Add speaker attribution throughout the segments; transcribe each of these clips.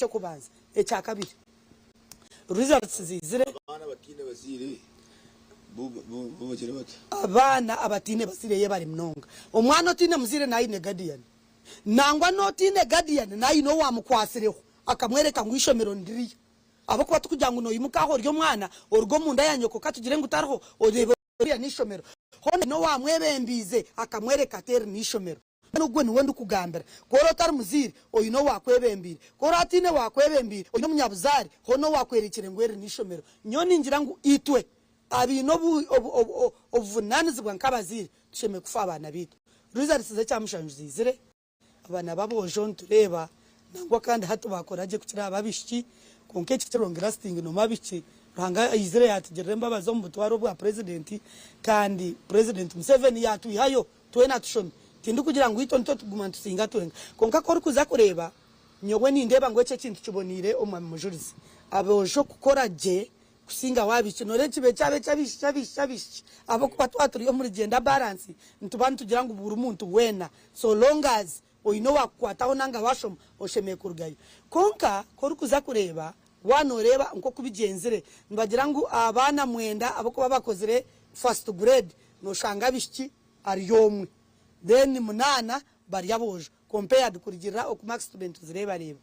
Speaker 1: N'eky'okubanza. Ekyakabiri, results ziizire.
Speaker 2: Abaana abataine bazaire bo bo bagira bata?
Speaker 1: Abaana abataine bazaire yebare munonga. Omwana otaine muzaire naaba aine guardian. Nangwa n'otaine guardian naaba aine owamukwatsireho akamworeka ngu eishomero niririya. Ahabw'okuba tikugira ngu noimuka aho ori omwana oruga omunda ya nyoko katugire ngu tariho oreebe ririya n'eishomero. Hoona aine owamwebembiize akamworeka ati eri n'eishomero. Mbwenu ogwo niwe ndikugambira. Ku ori otari muzaire, oine owaakwebembeire. Ku ori ataine waakwebembeire, oine omunyabuzaare, hoona owaakworekire ngu eri n'eishomero. Nyowe ningira ngu itwe abaine obuvunaanizibwa nk'abazaire, tushemereire kufa aha baana baitu. Results z'ekyamushanju ziizire. Abaana b'aboojo nitureeba nangwa kandi hati baakora gye kukira ab'abaishiki. Kwonka eki long lasting nomu abaishiki Ruhanga aizire yaatugirira embabazi omu butware obwa Purezidenti kandi Purezidenti Museveni yaatwihayo Twena tushome. Tindikugira ngu itwe nitwe tuguma nitusinga twenka. Kwonka ku orikuza kureeba, nyowe nindeeba ngu eki ekintu kiboneire Omwami Mujurizi. Aboojo kukora gye kusingaho abaishiki. Nooreeba ekibe kyaba eky'abaishiki, abaishiki, abaishiki. Ahabw'okuba twaba turi omuri gender balance, nituba nitugira ngu buri muntu weena so long as oine owaakukwataho nanga waashoma, oshemereire kurugayo. Kwonka ku orikuza kureeba, waaba nooreeba nk'oku bigyenzire, nibagira ngu abaana mwenda abarikuba bakozire first grade, nooshanga abaishiki ari omwe then munaana bari aboojo compared kurugirira oku marks tube nituzireebareeba.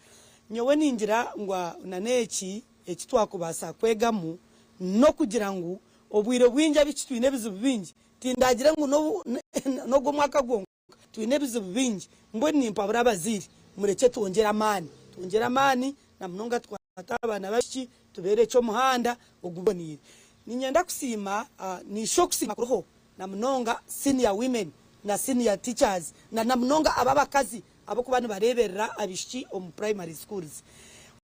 Speaker 1: Nyowe ningira ngu na n'eki eki twakubaasa kwegamu n'okugira ngu obwire bwingi abaishiki twine ebizibu bingi, tindagire ngu n'ogu omwaka gwonka twine ebizibu bingi mbwenu nimpabura abazaire murekye twongyere amaani, twongyere amaani na munonga tukwate abaana b'abaishiki tubeerekye omuhanda oguboneire. Niinyenda kusiima niisha okusiima kuriho na munonga senior women na senior teachers na namunonga abo abakazi abarikuba nibareeberera abaishiki omu primary schools.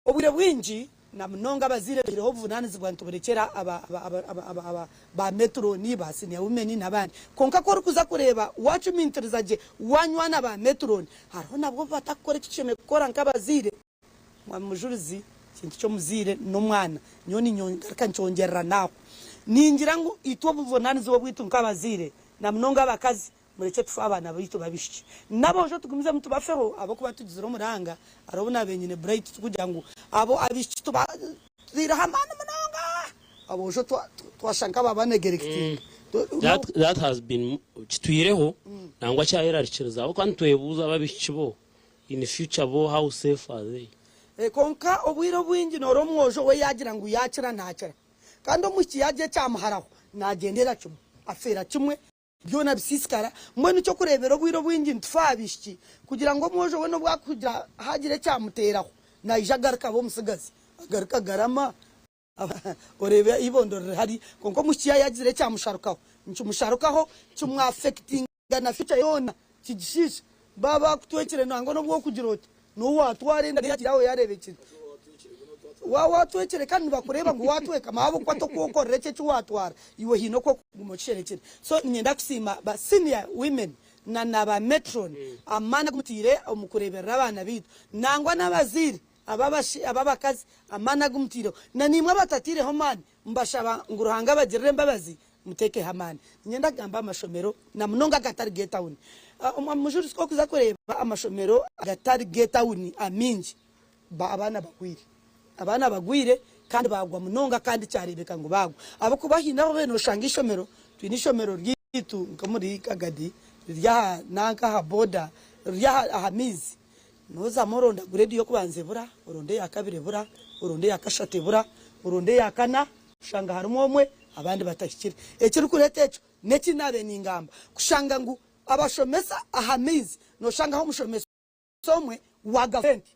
Speaker 1: Obwire bwingi na munonga abazaire baihireho obuvunanizibwa nituburekyera aba ba metron, ba senior women n'abandi. Kwonka ku orikuza kureeba wacumitiriza gye wanywana ba metron hariho nabwo obu batakukora eki tushemereire kukora nk'abazaire. Mwami Mujurizi, ekintu ky'omuzaire n'omwana nyowe ningaruka nkyongyerera n'aho. Ningira ngu itwe obuvunanizibwa bwaitu nk'abazaire na munonga abakazi murekye tufe abaana baitu b'abaishiki n'aboojo tugumizemu tubafeho ahabw'okuba tugizire omuranga hariho obu naabaire nyine Bright turikugira ngu abo abaishiki tubateireho amaani munonga aboojo twashusha nk'ababanegerekitinga.
Speaker 3: That that has been kitwireho nangwa kyayerarikiriza ahabw'okuba nitwebuuza abo abaishiki bo In future bo how safe are they?
Speaker 1: Kwonka obwire obwingi noora omwojo we yaagira ngu yaakira naakira. Kandi omwishiki yaagira ekyamuharaho naagyendera kimwe, afeera kimwe, byona bisiisikara. Mbwenu eky'okureebera obwire obwingi nitufa aha baishiki kugira ngu omwojo we n'obu arikugira haagira ekyamuteeraho naija agaruke abe omutsigazi, agaruke agarama Oreebe eibondo riri hari. Kwonka omwishiki yaaba yaagizire ekyamusharukaho, nikimusharukaho kimwafekitinga na future yoona, kigishiisha. Baaba bakutwekire nangwa n'obu orikugira oti niiwe waatwara enda yagira aho yaareebekire. Waaba waatwekire kandi nibakureeba ngu waatweka ahabw'okuba torikwokorera ekyo eki waatwara, iwe haine oku orikuguma okisherekire. So niinyenda kusiima ba senior women na na ba matron amaani agu mutaire omu kureeberera abaana baitu nangwa n'abazaire Ab'abakazi amaani agu mutaireho, na naimwe abatataireho maani, mbashaba ngu Ruhanga abagirire embabazi muteekeho amaani. Niinyenda kugamba aha mashomero na munonga agatari g'etauni. Omwami Mujurizi ku orikuza kureeba amashomero agatari g'etauni amaingi, abaana bagwire. Abaana bagwire kandi baagwa munonga kandi kyareebeka ngu baagwa. Ahabw'okuba haine ahu obaire nooshanga eishomero, twine eishomero ryaitu nk'omuri Kagadi riri aha nanka aha boda, riri aha maizi. Noozamu oronda grade y'okubanza ebura, oronda eya kabiri ebura, oronda eya kashatu ebura, oronda eya kana oshanga harimu omwe abandi batahikire. Ekirikureeta ekyo n'eki naabaire ningamba kushanga ngu abashomesa aha maizi nooshangaho omushomesa omwe wa gavumenti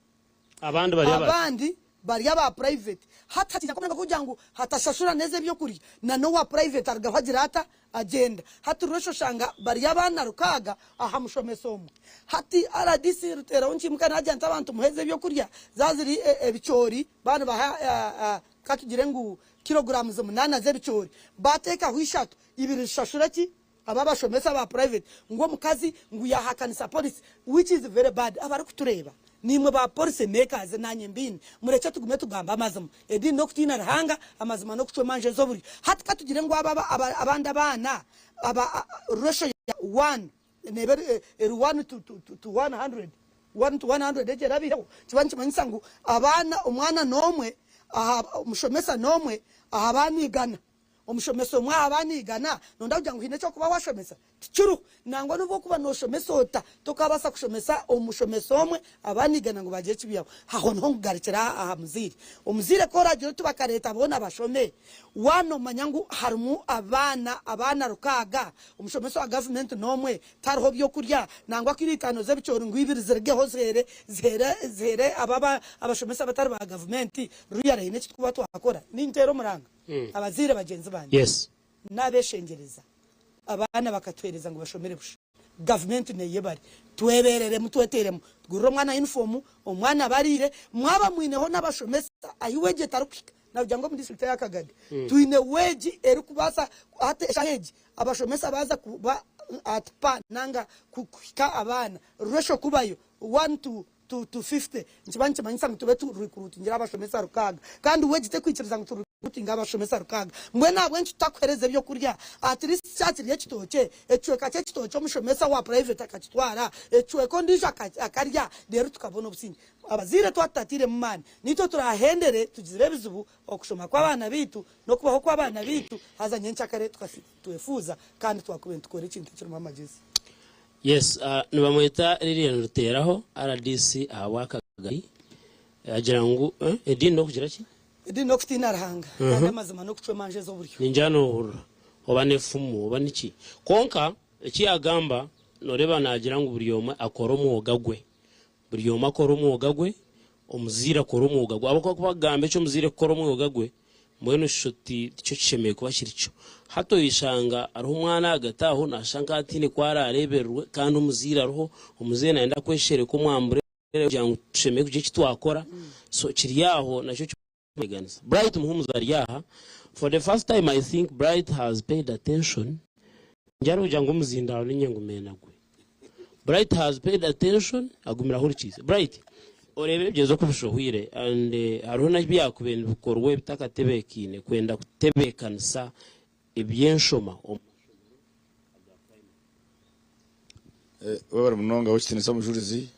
Speaker 3: Abandi bari aba.
Speaker 1: Abandi bari aba private. Hati hakiija nka kugira ngu hatashashura n'ez'ebyokurya na n'owa private arugaho agira ata? Agyenda. Hati rwesha oshanga bari abaana rukaaga aha mushomesa omwe. Hati rdc Ruteeraho nkiimuka naagira nti abantu muhe ez'ebyokurya zaaba ziri ebicoori baaba nibaha ka tugire ngu kilograms munaana z'ebicoori baateekaho ishatu, ibiri zishashure ki? Aba abashomesa ba private ngu omukazi ngu yahakanisa policy which is very bad abarikutureeba nimwe ba policy makers nanye mbiine murekye tugume tugambe amazima ediini nokutiina Ruhanga amazima nokucwa emanja ezoburyo hati katugire ngu aba abandi abaana aba ratio ya one neba eri one to 100. 1 to 100 egyo erabaireho nikiba nikimanyisa ngu abaana omwana n'omwe aha omushomesa n'omwe aha baana igana. Omushomesa omwe aha baana igana noyenda kugira ngu haine eki orikuba washomesa? Tikiriho. Nangwa n'obu orikuba noshomesa ota, tokaabaasa kushomesa omushomesa omwe abaana igana ngu bagire eki baihaho. Aho niho nkugarukira aha muzaire. Omuzaire ku oraagira oti bakareeta boona bashome, waaba noomanya ngu harimu abaana abaana rukaaga, omushomesa wa gavumenti n'omwe, tihariho by'okurya, nangwa kiro itaano z'ebicoori ngu ibiri zirugeho ziheere ziheere ziheere abo abashomesa abatari ba gavumenti, really haine eki turikuba twakora? Ninteera omuranga. Abazaire bagyenzi bangye nabeshengyereza abaana bakatuhereza ngu bashomere busha. Gavumenti neyebare. Twebereremu tweteremu tugurire omwana yunifoomu, omwana abe ariire. Mwaba mwineho nabashomesa ahi weegi etarikuhika nakugira ngu omu disiturikiti eya Kagadi twine weegi erikubaasa hati eshaaha egi abashomesa baaza kuba at par nanga kuhika abaana ratio kubayo one to to to 50 nikiba nikimanyisa ngu tube tu recruitingire abashomesa rukaaga kandi wage tekwikiriza ngu tu recruitinge abashomesa rukaaga. Mbwenu ahabw'enki tutakuhereza ebyokurya at least kyakiri ekitookye, ekicweka ky'ekitookye omushomesa owa private akakitwara, ekicweka ondiijo akarya reero tukabona obusingye. Abazaire twaba tutatairemu maani naitwe turahendere tugizire ebizibu okushoma kw'abaana baitu n'okubaho kw'abaana baitu haza nyenkyakare twefuuza kandi twakubaire nitukora ekintu ekirimu amagyezi.
Speaker 3: Yes, nibamweta Lilian Ruteraho, rdc ahabwa Kagari, agira ngu ediini n'okugira ki?
Speaker 1: Ediini n'okutiina Ruhanga kandi amazima n'okucwa emanja ez'oburyo.
Speaker 3: Ningira nohurira oba n'efumu oba niki. Kwonka eki yagamba noreeba nagira ngu buri omwe akore omwoga gwe. Buri omwe akore omwoga gwe, omuzaire akore omwoga gwe. Ahabw'okuba ku bakugamba eki omuzaire kukora omwoga gwe, mbwenu shusha oti tikyo kishemereire kuba kiri kyo. Hati oyeshanga hariho omwana ahagati aho naashusha nk'ataine ku araareebererwe kandi omuzaire ariho, omuzaire naayenda kweshereka omwambure kugira ngu tushemereire kugira eki twakora. So kiri aho nakyo kikuteganisa. Bright Muhumuza ari aha, for the first time I think Bright has paid attention. Ningira arikugira ngu omuzindaaro niinye ngumenagwe. Bright has paid attention agumire ahurikiize. Bright, oreebire ebigyezo oku bishohwire and hariho n'ebyakubaire nibikorwa ebitakatebeekaine kwenda kutebeekanisa eby'enshoma omu mashomero aga primary.
Speaker 2: Webare munonga ow'ekitiinisa omujurizi.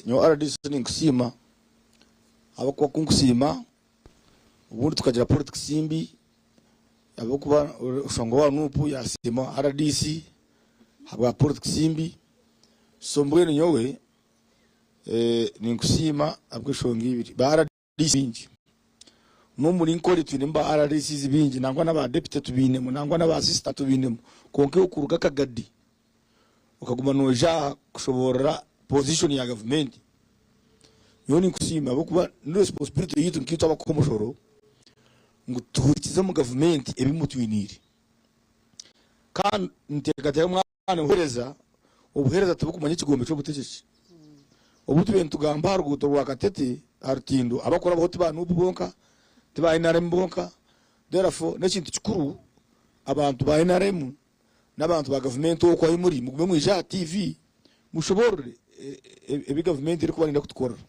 Speaker 2: Nyowe rdc ninkusiima ahabw'okuba ku nkusiima obundi tukagira politics mbi ahabw'okuba oshanga owa Nup yasiima rdc ahabwa politics mbi so mbwenu nyowe ninkusiima ahabw'enshonga ibiri. Ba rdc baingi n'omuri Nkore twinemu ba rdcs baingi nangwa n'aba deputy tubainemu nangwa n'aba sister tubainemu kwonka iwe kuruga Kagadi okaguma noija aha kushoboorora position ya gavumenti, nyowe ninkusiima ahabw'okuba ni responsibility yaitu nkaitwe abakuha omushoro ngu tuhurikize omu gavumenti ebi mutwiniire. Kandi niteekateeka mwaba nimuheereza, obuheereza tibukumanya ekigombe ky'obutegyeki. Obu tubaire nitugamba aha ruguuto rwa Katete aha rutindo, abakurabaho ti ba Nup bonka, ti ba NRM bonka, therefore n'ekintu kikuru abantu ba NRM n'abantu ba gavumenti okwo ahu muri mugume mwije aha TV mushoboorore ebi gavumenti erikuba neyenda kutukorera.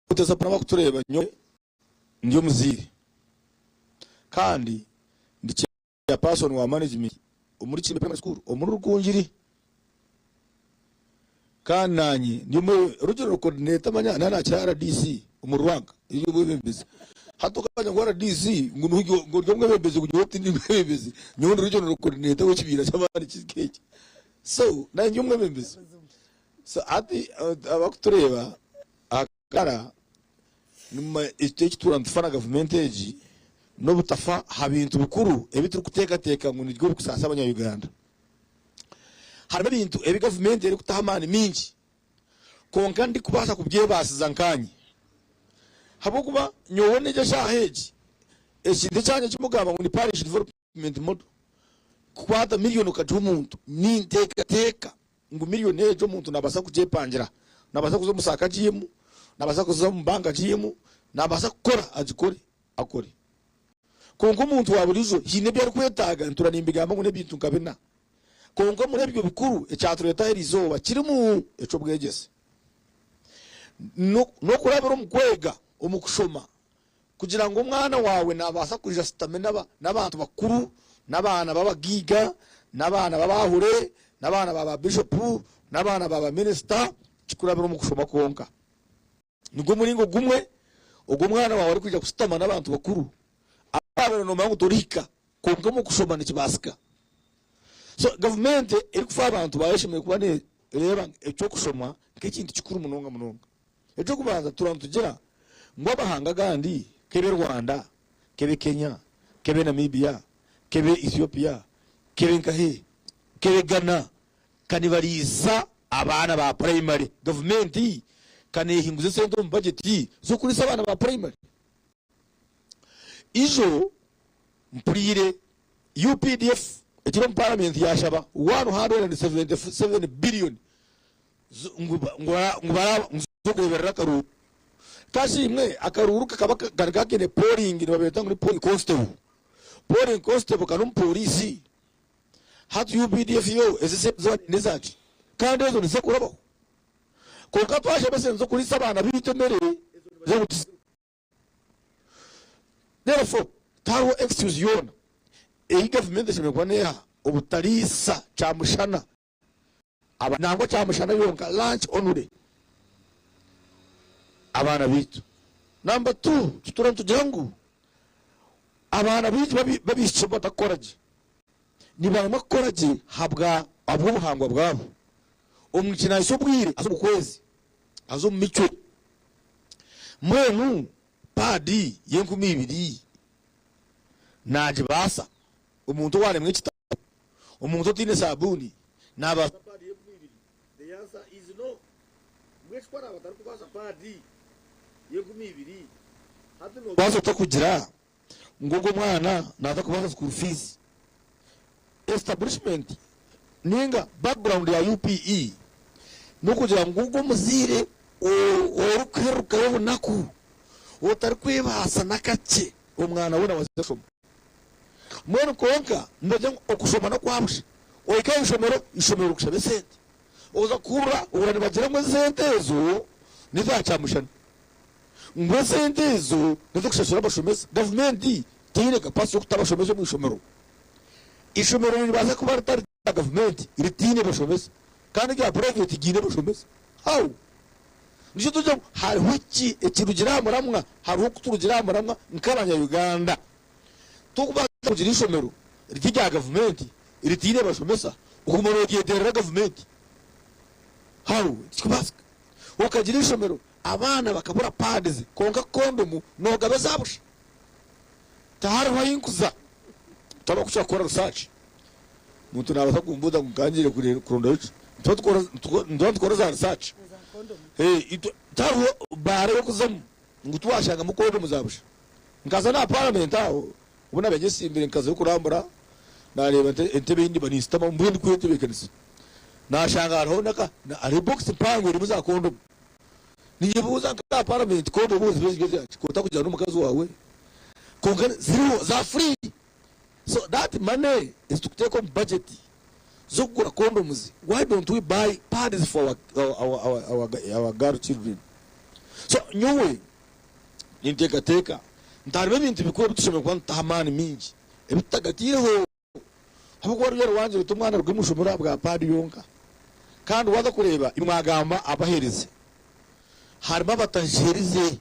Speaker 2: Mutesa abakutureeba nyowe ndi omuzaire kandi ndi chairperson wa management omuri Kimbe Primary School omuri Rukungiri kandi nanye ndi omwe regional coordinator manya nanye nakira rdc omuri Rwanga ery'obwebembezi. Hati okanya ngu rdc ngu ngu ori omwebembezi ngu nyowe tindi mwebembezi nyowe ndi regional coordinator w'ekibiina ky'amaani eki so nanye ndi omwebembezi. So hati abakutureeba aha kara nimumanya ekyo ekituura nitufa na gavumenti egi n'obutafa ha bintu bikuru ebi turikuteekateeka ngu nibyo birikusaasa abanya-Uganda. Harimu ebintu ebi gavumenti erikutaho amaani maingi kwonka ndikubaasa kubyebaasiza nkaanye ahabw'okuba nyowe n'egi eshaaha egi ekintu ekyangye eki mugamba ngu ni parish development model kukwata miriyoni okagiha omuntu ninteekateeka ngu miriyoni egyo omuntu naabaasa kugyepangira, naabaasa kuza omu saako agiihemu, naabaasa kuza omu banka agiihemu, naabaasa kukora agikore akore. Kwonka omuntu wa buriijo haine ebi arikwetaaga nituura nimbigamba ngu n'ebintu nka bina. Kwonka omuri ebyo bikuru ekyatureetaho eri izooba kirimu eky'obwegyese. N'okurabira omu kwega, omu kushoma kugira ngu omwana waawe naabaasa kwija ashutame n'abantu bakuru, n'abaana b'abagaiga, n'abaana b'abahure, n'abaana ba baabishopu, n'abaana ba baminisita kikurabira omu kushoma kwonka. Nigwo muringo gumwe ogu omwana waawe arikwija kushutama n'abantu bakuru abu waabaire noomanya ngu torihika kwonka omu kushoma nikibaasika. So gavumenti erikufa aha bantu baayo eshemereire kuba neereeba eky'okushoma nk'ekintu kikuru munonga munonga. Eky'okubanza tutura nitugira ngu amahanga agandi kebe Rwanda, kebe Kenya, kebe Namibia, kebe Ethiopia, kebe nkahe, kebe Ghana, Ka nibariisa abaana ba purayimare. Gavumenti ka neehinguza esente omu bajeti z'okuriisa abaana ba purayimare. Ijo mpuriire UPDF ekiri omu paramenti yaashaba 177 billion ngu z'okureeberera akaruuru. Kashi imwe akaruuru kakaba kari kakiine polling nibabeeta ngu ni polling constable. Polling constable ka n'omupooriisi. Hati UPDF yo ezi sente zoona nezaki? Kandi ezo niziza kurabaho. Kwonka twashaba esente z'okuriisa abaana baitu emere ezo nibaija ngu tiziriho. Therefore tihariho excuse yoona ei gavumenti eshemereire kuba neeha obutariisa kyamushana nangwa kyamushana yonka, lunch only, abaana baitu. Number two, tutura nitugira ngu abaana baitu b'abaishiki batakukora gye. Nibaremwa kukora gye habwa ahabw'obuhangwa bwabo. Omwishiki nahitsya obwire aza omu kwezi, aza omu micwe. Mbwenu paadi y'enkumi ibiri nagibaasa? Omuntu owaremwa ekitabo, omuntu otaine sabuuni nabaasa paadi y'enkumi ibiri? The answer is no. Mbwenu shi ku araabe atarikubaasa paadi y'enkumi ibiri, hati noobaasa ota kugira ngu ogwo mwana naaza kubaasa school fees? Establishment ninga background ya UPE n'okugira ngu ogwo omuzaire orikuherukayo obunaku otarikwebaasa n'akakye omwana we naabaasa kushoma. Mbwenu kwonka nibagira ngu okushoma n'okwa busha. Ohika aha ishomero, ishomero rikushaba esente. Oza kuhurira ohurira nibagira ngu esente ezo n'eza kyamushana. Ngu esente ezo n'ez'okushashura abashomesa. Gavumenti teine capacity y'okuta abashomesa omu ishomero. Ishomero niribaasa kuba ritari rya gavumenti ritaine bashomesa kandi erya private riine abashomesa. How? Nikyo turikugira ngu hariho eki ekirugire aha muramwa, hariho oku turugire aha muramwa nk'abanya Uganda. Tokubaasa kugira eishomero riri erya gavumenti ritaine bashomesa okuguma noogyenderera gavumenti. How? Tikikubaasika. Okagira eishomero abaana bakabura pads kwonka kondomu noogaba eza busha. Tihariho ahi nkuza. Twaba kukira kukora research, omuntu naabaasa kumbuuza ngu nkangiire kurondayo ki? Nituba nitukora za research. Tihariho baara y'okuzamu ngu tiwashangamu kondomu za busha. Nkaza n'aha parliament aho obu naabaire nyesimbire nkazayo kurambura naareeba entebe ei ndiba ninsitamamu mbwenu ndikwetebeekanisa naashanga hariho naka hariho ebokisi mpango erimu za kondomu. Ninyebuuza nk'aha parliament kondomu ziba ziri ezaki ku otakugira n'omukazi waawe kwonka ziriho za free so that money ezi turikuteeka omu budget z'okugura condoms why don't we buy pads for our, our, our, our, our girl children so nyowe Ninteekateeka nti harimu ebintu bikuru ebi tushemereire kuba nitutaho amaani maingi ebi tutagatiireho. Ahabw'okuba ruriya rwangire oti omwana aruge omu ishomero ahabwa paadi yonka. Kandi waaza kureeba imwe mwagamba abaheereza, harimu abatagiheerize.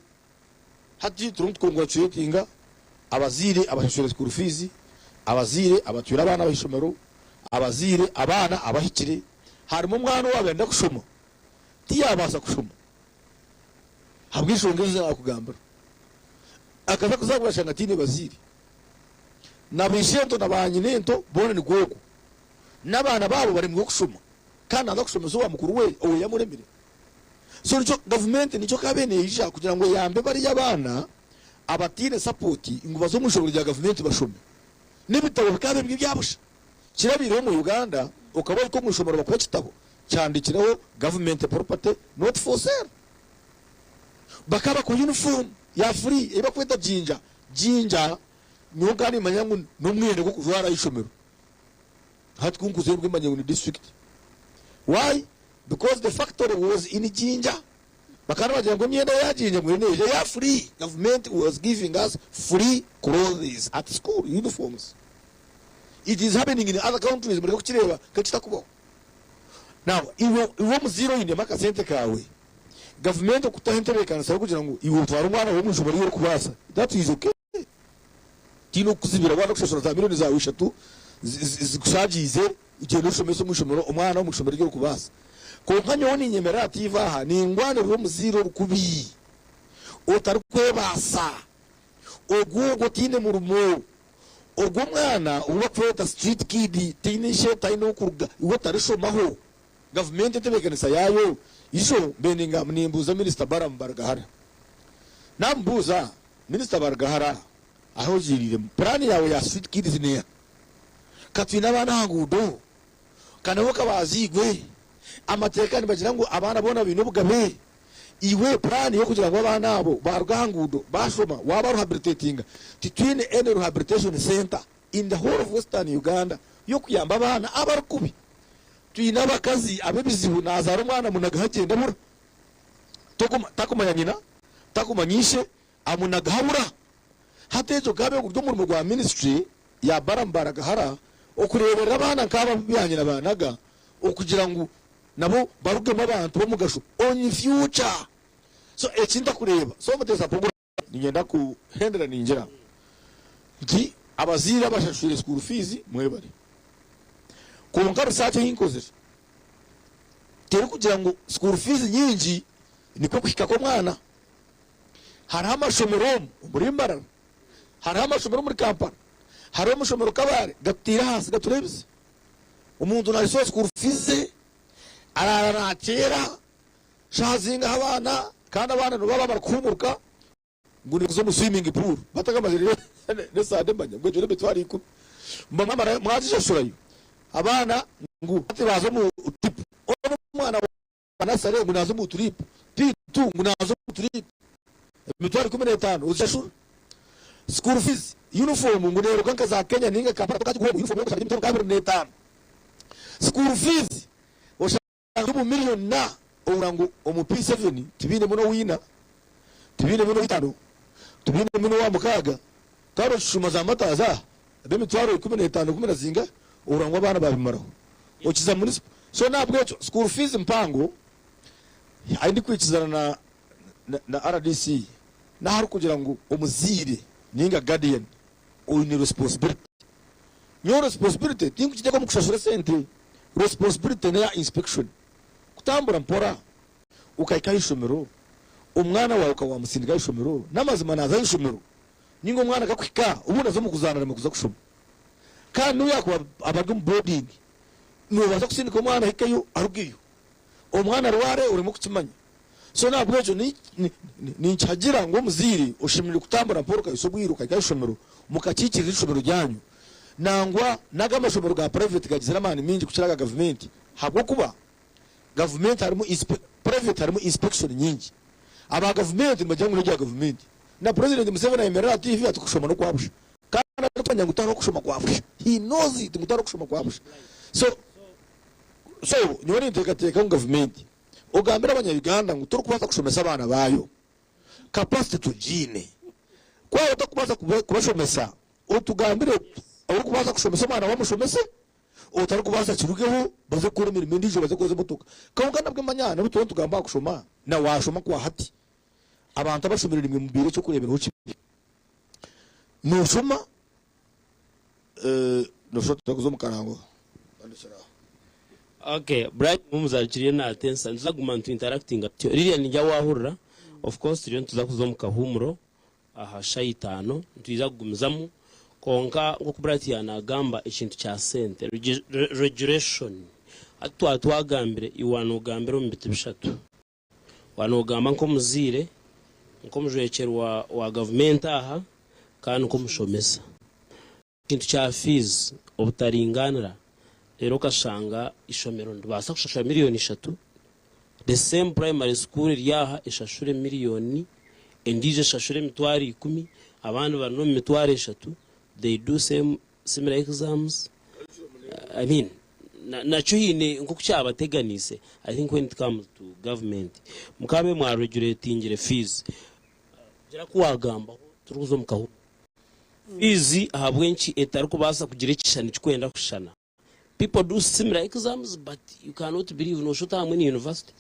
Speaker 2: Hati turimu nitukonguracuratinga abazaire abashashura school fees, abazaire abatwire abaana aha ishomero, abazaire abaana abahikire. Harimu omwana owaabaire nayenda kushoma tiyabaasa kushoma. Ahabw'enshonga ezi naakugambira, akaza kuzaarwa yashanga ataine bazaire. Na baishento na baanyinento boona nikwo okwo. N'abaana baabo baremire kushoma kandi naaza kushomesa owa mukuru we ou yamuremire. So nikyo gavumenti nikyo ekaba neija kugira ngu eyambe bariya abaana abataine sapoti ngu baze omu ishomero rya gavumenti bashome. N'ebitabo bikaba biri ebya busha. Kirabaireho omu Uganda okaba ohika omu ishomero bakuha ekitabo kihandiikireho government property not for sale. Bakaba bakuha uniform ya free ei bakweta jinja. Jinja nyowe nkaba nimanya ngu n'omwenda gw'okujwara aha ishomero. Hati ku nkuzire nibwo manyire ngu ni district. Why? Because the factory was in Jinja. Bakaba nibagira ngu emyenda ya Jinja ngu eriyo neija ya free. Government was giving us free clothes at school, uniforms. It is happening in other countries mureke kukireeba nk'ekitakubaho. Now iwe iwe omuzaire oinemu akasente kaawe, gavumenti okutaho entebeekanisa y'okugira ngu iwe otware omwana waawe omu ishomero ei orikubaasa, that is okay. Tihaine okukuzibira waaba kushashura za milioni zaawe ishatu zikushaagiize, gyenda oshomese omu ishomero omwana omu ishomero eri orikubaasa. Kwonka nyowe ninyemerera aha tiivi aha ningwanirira omuzaire orikubi, otarikwebaasa, ogwo ogwo otaine murimo, ogwo omwana ou barikweta street kid taine ishe taine ah'okuruga, iwe otarishomaho. Gavumenti entebeekanisa yaayo ijo mbwenu nimbuuza Minisita Balaam Barugahara. Naamubuuza, Minisita Barugahara, ahu ogiiriiremu, puraani yaawe ya Street Kids neeha? Ka twine abaana aha nguudo, ka nabo ka baaziirwe, amateeka nibagira ngu abaana boona baine obugabe. Iwe puraani y'okugira ngu abaana abo baaruga aha nguudo baashoma, waaba ruhabilitetinga, titwine any rehabilitation centre in the whole of Western Uganda y'okuyamba abaana abarikubi. Twine abakazi ab'ebizibu naazaara omwana amunagaho agyenda abura. Takumanya nyina, takumanya ishe, amunagaho abura. Hati egyo gaabe guri omurimo gwa ministry ya Balaam Baragahara okureeberera abaana nk'abo abu byanyina baanaga okugira ngu nabo barugemu abantu b'omugasho on future. So eki ntakureeba. So Mutesa Mpugura niinyenda kuhendera ningira nti abazaire abashashwire school fees mwebare. Kwonka research ei nkozire terikugira ngu school fees nyingi nikwo kuhika kw'omwana. Hariho amashomero omu omuri Mbarara, hariho amashomero omuri Kampala, hariho amashomero Kabale gatutaire ahansi gatureebize. Omuntu naashashura school fees ze, araara naakyera, shaaha zingahi abaana, kandi abaana nibaba barikuhumuruka ngu nikuza omu swimming pool batakamazire n'esande manya ngu egyo n'emitwaro ikumi. Muba mwamara mwagishashurayo abaana ngu hati baaza omu trip. Onu omwana wa nasare ngu naaza omu trip, P2 ngu naaza omu trip, emitwaro 15 ozishashura. School fees, uniform ngu neeruga nka za Kenya ninga Kampala tokagiguha ogu uniform yokushanga eri emitwaro nka 25. School fees oshanga omu million na ohurira ngu omu P7 tibainemu n'owaina, tibainemu n'owaitaano, tibainemu n'owamukaaga, kandi okishuma za mataazi aha ab'emitwaro 15 ikumi na zingahi ohurira ngu abaana baabimaraho. Okiza munisipo. So n'ahabw'ekyo school fees mpango ahi ndikwikizana na na rdc n'aharikugira ngu omuzaire ninga guardian oine responsibility. Nyowe responsibility tinkugiteeka omu kushashura esente, responsibility neya inspection. Kutambura mpora okahika aha ishomero, omwana waawe okaba wamusindika aha ishomero, n'amazima naaza aha ishomero ninga omwana akakuhika obundi aza omu kuzaana aremwe kuza kushoma. Kandi n'obu yaakuba aba ari omu boarding, noobaasa kusindika omwana ahikeyo arugeyo, omwana arware oremwe kukimanya. So n'ahabw'ekyo ninkihagira ngu omuzaire oshemereire kutambura mpora okahitsya obwire okahika aha ishomero mukakiikirira ishomero ryanyu. Nangwa n'aga amashomero ga private gagizire amaani maingi kukira aga gavumenti ahabw'okuba gavumenti harimu private harimu inspection nyingi. Aba gavumenti nibagira ngu n'ebya gavumenti. Na President Museveni ayemerera aha TV ati okushoma n'okwa busha. Kandi arikumanya ngu tihariho kushoma kwa busha. He knows it ngu tihariho kushoma kwa busha. So so nyowe ninteekateeka ngu gavumenti Ogambire abanya-Uganda ngu torikubaasa kushomesa abaana baayo. Capacity tugiine. Ku waaba otarikubaasa kubashomesa, otugambire orikubaasa kushomesa omwana waawe omushomese, otarikubaasa kirugeho baze kukora emirimo endiijo baze kwoza emotoka. Kwonka nabwo manya n'obu turikuba nitugamba aha kushoma, na waashoma kwa hati, abantu abashomire nimwe mubaire eky'okureeberaho kibi. Nooshoma, Nooshusha oti turikuza omu karango. Tandikira aho.
Speaker 3: Okay, Bright mumuzarukiriyo natensa nituza kuguma nitu interactinga tutyo. Lilian nindya wahurira, of course turiyo nituza kuza omu kahuumuro aha shaaha itaano, nitwija kugumizamu kwonka nk'oku Bright yanagamba ekintu kya sente, regulation, hati twaba twagambire iwe wanogambira omu biti bishatu. Waaba noogamba nk'omuzaire, nk'omujwekyerwa wa gavumenti aha kandi nk'omushomesa. Ekintu kya fiizi obutaringaanira reero okashanga eishomero niribaasa kushashura miriyoni ishatu, the same primary school eri aha eshashure miriyoni, endiijo eshashure emitwaro ikumi, abandi bari n'omu mitwaro eshatu, they do same similar exams. I mean nakyo haine nk'oku kyabateganiise I think when it comes to government mukabe mwa regulatingire fees gira ku wagambaho turikuza omu kahuru fees ahabw'enki etarikubaasa kugira ekishushani kikwenda kushushana. People do similar exams but you cannot believe noshusha oti ahamwe ni university.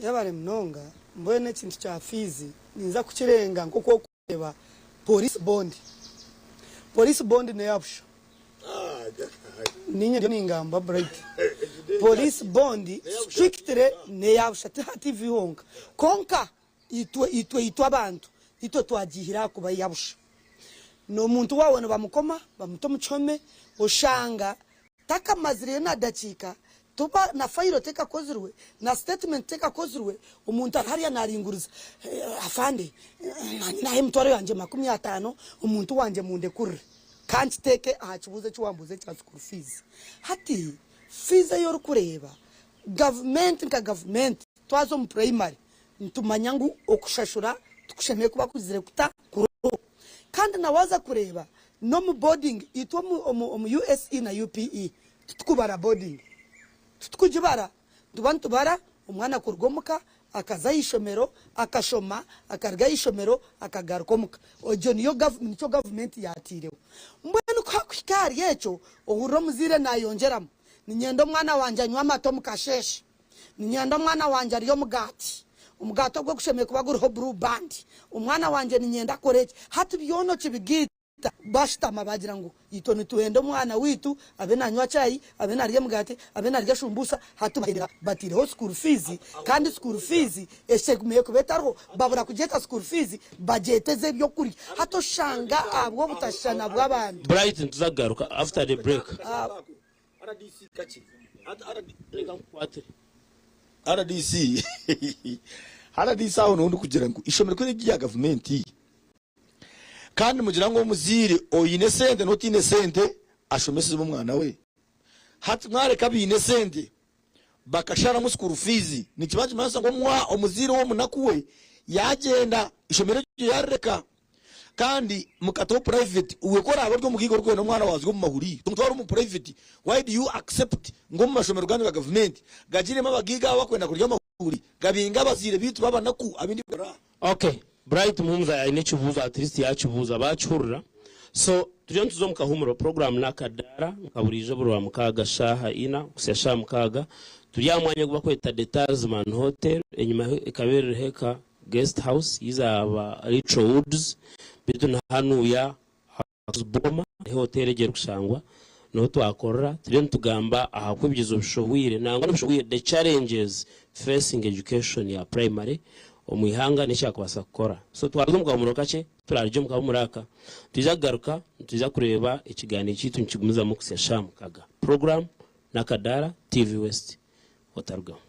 Speaker 1: Yebare munonga, mbwenu ekintu kya fees ninza kukirenga nkoku orikureeba police bond. Police bond neya busha. Ninye ndiyo ningamba Bright. Police bond strictly neya busha ti ha TV honka. Kwonka itwe itwe itwe abantu itwe twagihire aha kuba eya busha. N'omuntu waawe nibamukoma bamuta omu kihome oshanga takamazireyo na dakiika toba na fayiro tekakozirwe na sitetimenti tekakozirwe omuntu ari hariya naringuriza afande nanye naha emitwaro yangye 50 omuntu wangye mundekurire ka nkiteeke aha kibuuzo eki wambuuza ekya school fees. Hati fees ei orikureeba gavumenti nka gavumenti twaza omu purayimare Nitumanya ngu okushashura tikushemereire kuba kuzire kuta kuroho. Kandi na waaza kureeba n'omu boarding itwe omu USE na UPE titukubara boarding. Titukugibara. Nituba nitubara omwana kuruga omuka akaza aha ishomero akashoma akaruga aha ishomero akagaruka omuka. Egyo niyo nikyo gavumenti yaataireho. Mbwenu ku hakuhika ahari ekyo ohurira omuzaire naayongyeramu, niinyenda omwana wangye anywe amata omu kasheeshe. Niinyenda omwana wangye arye omugaati. Omugaati ogwo gushemereire kuba guriho Blue Band. Omwana wangye niinyenda akore eki. Hati byona okibigaita, bashutama baagira ngu itwe nitwenda omwana waitu abe naanywa chai, abe naarya emigaati, abe naarya shumbusa. Hati bahendera bataireho school fees kandi school fees eshemereire kuba etariho. Babura kugyeta school fees bagyete ez'ebyokurya. Hati oshanga ahabw'obutashushana bw'abantu.
Speaker 3: Bright nituza kugaruka after the break.
Speaker 2: Rdc rdc aho niho ndikugira ngu eishomero ku riri erya gavumenti kandi nimugira ngu omuzaire oine esente n'otaine sente ashomeseze omwana we, hati mwareka abaine esente bakasharamu school fees nikiba nikimanyisa ngu omuzaire ow'omunaku we yagyenda eishomero eryo yarireka. Kandi mukataho private iwe ku oraabe ori omugaiga orikwenda omwana waawe aze omu mahuri tomutwara omu private why do you accept ngu omu mashomero ganyu ga gavumenti gagiremu abagaiga abo abakwenda kurya amahuri gabinge abazaire baitu babanaku abindi bara.
Speaker 3: Ok Bright Muhumuza aine ekibuuzo at least yakibuuza bakihurira so turiyo nituza omu kahumuro program nakadaara nka buriijo buri rwamukaaga shaaha ina kuhitsya shaaha mukaaga turi aha mwanya ogu bakweta The Tasman Hotel enyima ekaba eri Heka Guest house yiza aba Little Woods beitu na hanuya House Boma niho hotel egyo erikushangwa niho twakorera turiyo nitugamba aha ku ebigyezo bishohwire nangwa n'ebishohwire the challenges facing education ya primary omu ihanga n'ekyakubaasa kukora so twaruga omu kahumuro kakye kuturarugye omu kahumuro aka nitwija kugaruka nitwija kureeba ekiganiro kyaitu nikigumizamu kuhitsya shaaha mukaga program n'akadaara TV West otarugamu.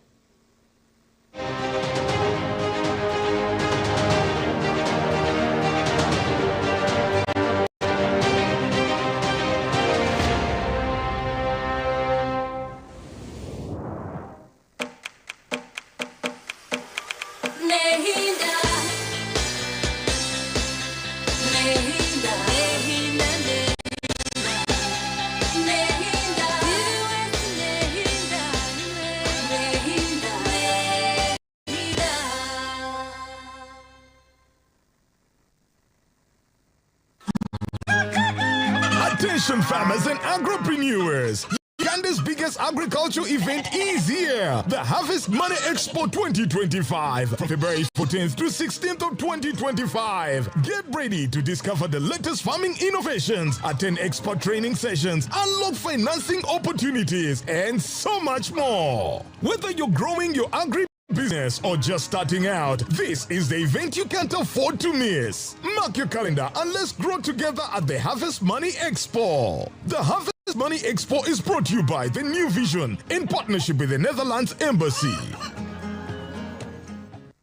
Speaker 4: Attention farmers and agropreneurs. Uganda's biggest agricultural event is here. The Harvest Money Expo 2025 from February 14th to 16th of 2025. Get ready to discover the latest farming innovations, attend expert training sessions, unlock financing opportunities, and so much more. Whether you're growing your agri business or just starting out, this is the event you can't afford to miss. Mark your calendar and let's grow together at the Harvest Money Expo. The Harvest Money Expo is brought to you by the New Vision in partnership with the Netherlands Embassy.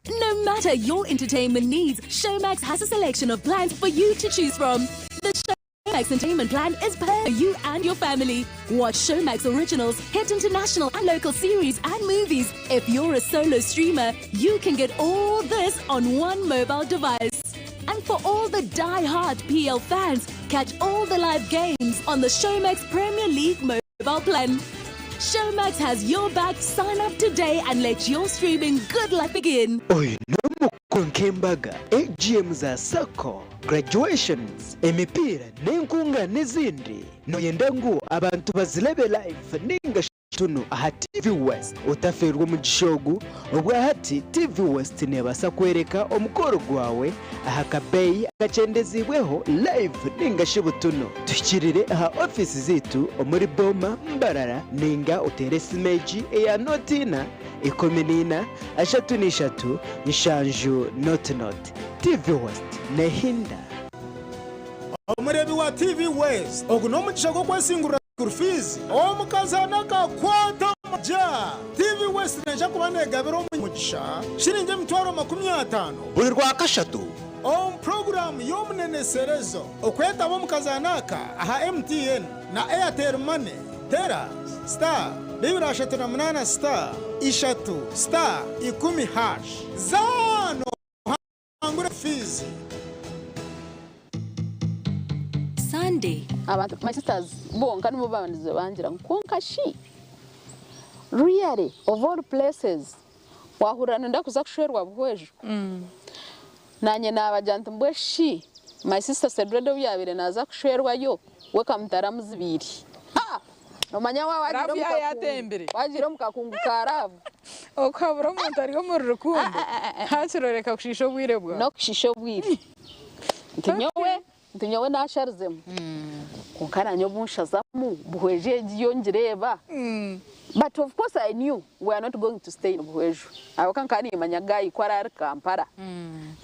Speaker 5: No matter your entertainment needs, Showmax has a selection of plans for you to choose from. The Showmax Entertainment Plan is perfect for you and your family. Watch Showmax originals, hit international and local series and movies. If you're a solo streamer, you can get all this on one mobile device. And for all the die-hard PL fans, catch all the live games on the Showmax Premier League mobile plan. Showmax has your back. Sign up today and let your streaming good life begin.
Speaker 6: Oine omukono. Emikoro nk'embaga, AGM za Sacco, graduations, emipiira n'enkungaana ezindi, noyenda ngu abantu bazirebe live ninga shi butunu aha TV West? Otafeerwa omugisha ogu, obwahati TV West neebaasa kworeka omukoro gwawe aha kabeeyi akakyendeziibweho live ninga shi butunu. Tuhikirire aha ofiisi zaitu omuri Boma, Mbarara ninga oteere esimu egi eya nooti ina, 14, 33, 70 0. TV West nehinda.
Speaker 7: Omureebi wa TV West, ogu n'omugisha gw'okwesingurira school fees. Omukazaana akakwata omugya. TV West neija kuba negabira omugisha shiringi 500,000.
Speaker 8: Buri Rwakashatu.
Speaker 7: Omu puroguraamu y'omuneneserezo, okwetaba omu kazaano aka aha MTN na Airtel Money, tera star 238 star 3 star 10 hash. Zaana ohangure fiizi.
Speaker 5: Sunday.
Speaker 9: Abantu my sisters bonka nibo babandize bangira ngu kwonka shi really of all places wahurira noyenda kuza kushwerwa Buhweju? Nanye nabagira nti mbwe shi my sister Cedreda obu yabaire naza kushwerwayo we kamutara amuzibiire? Ha! Nomanya waaba wagiire
Speaker 10: Love
Speaker 9: omu
Speaker 10: yaaba
Speaker 9: kakungu,
Speaker 10: yatembire.
Speaker 9: wagiire omu kakungu ka love.
Speaker 10: Okuhabura omuntu ari omuri rukundo hakiri oreka kushiisha obwire bwawe.
Speaker 9: N'okushiisha obwire. Nti nyowe, nti nyowe nasharizemu. Kwonka nanye obu nshazamu Buhweju egi yo ngireeba. But of course I knew we are not going to stay in Buhweju. Ahabw'okuba nkaba nimanya guy ku araari Kampala.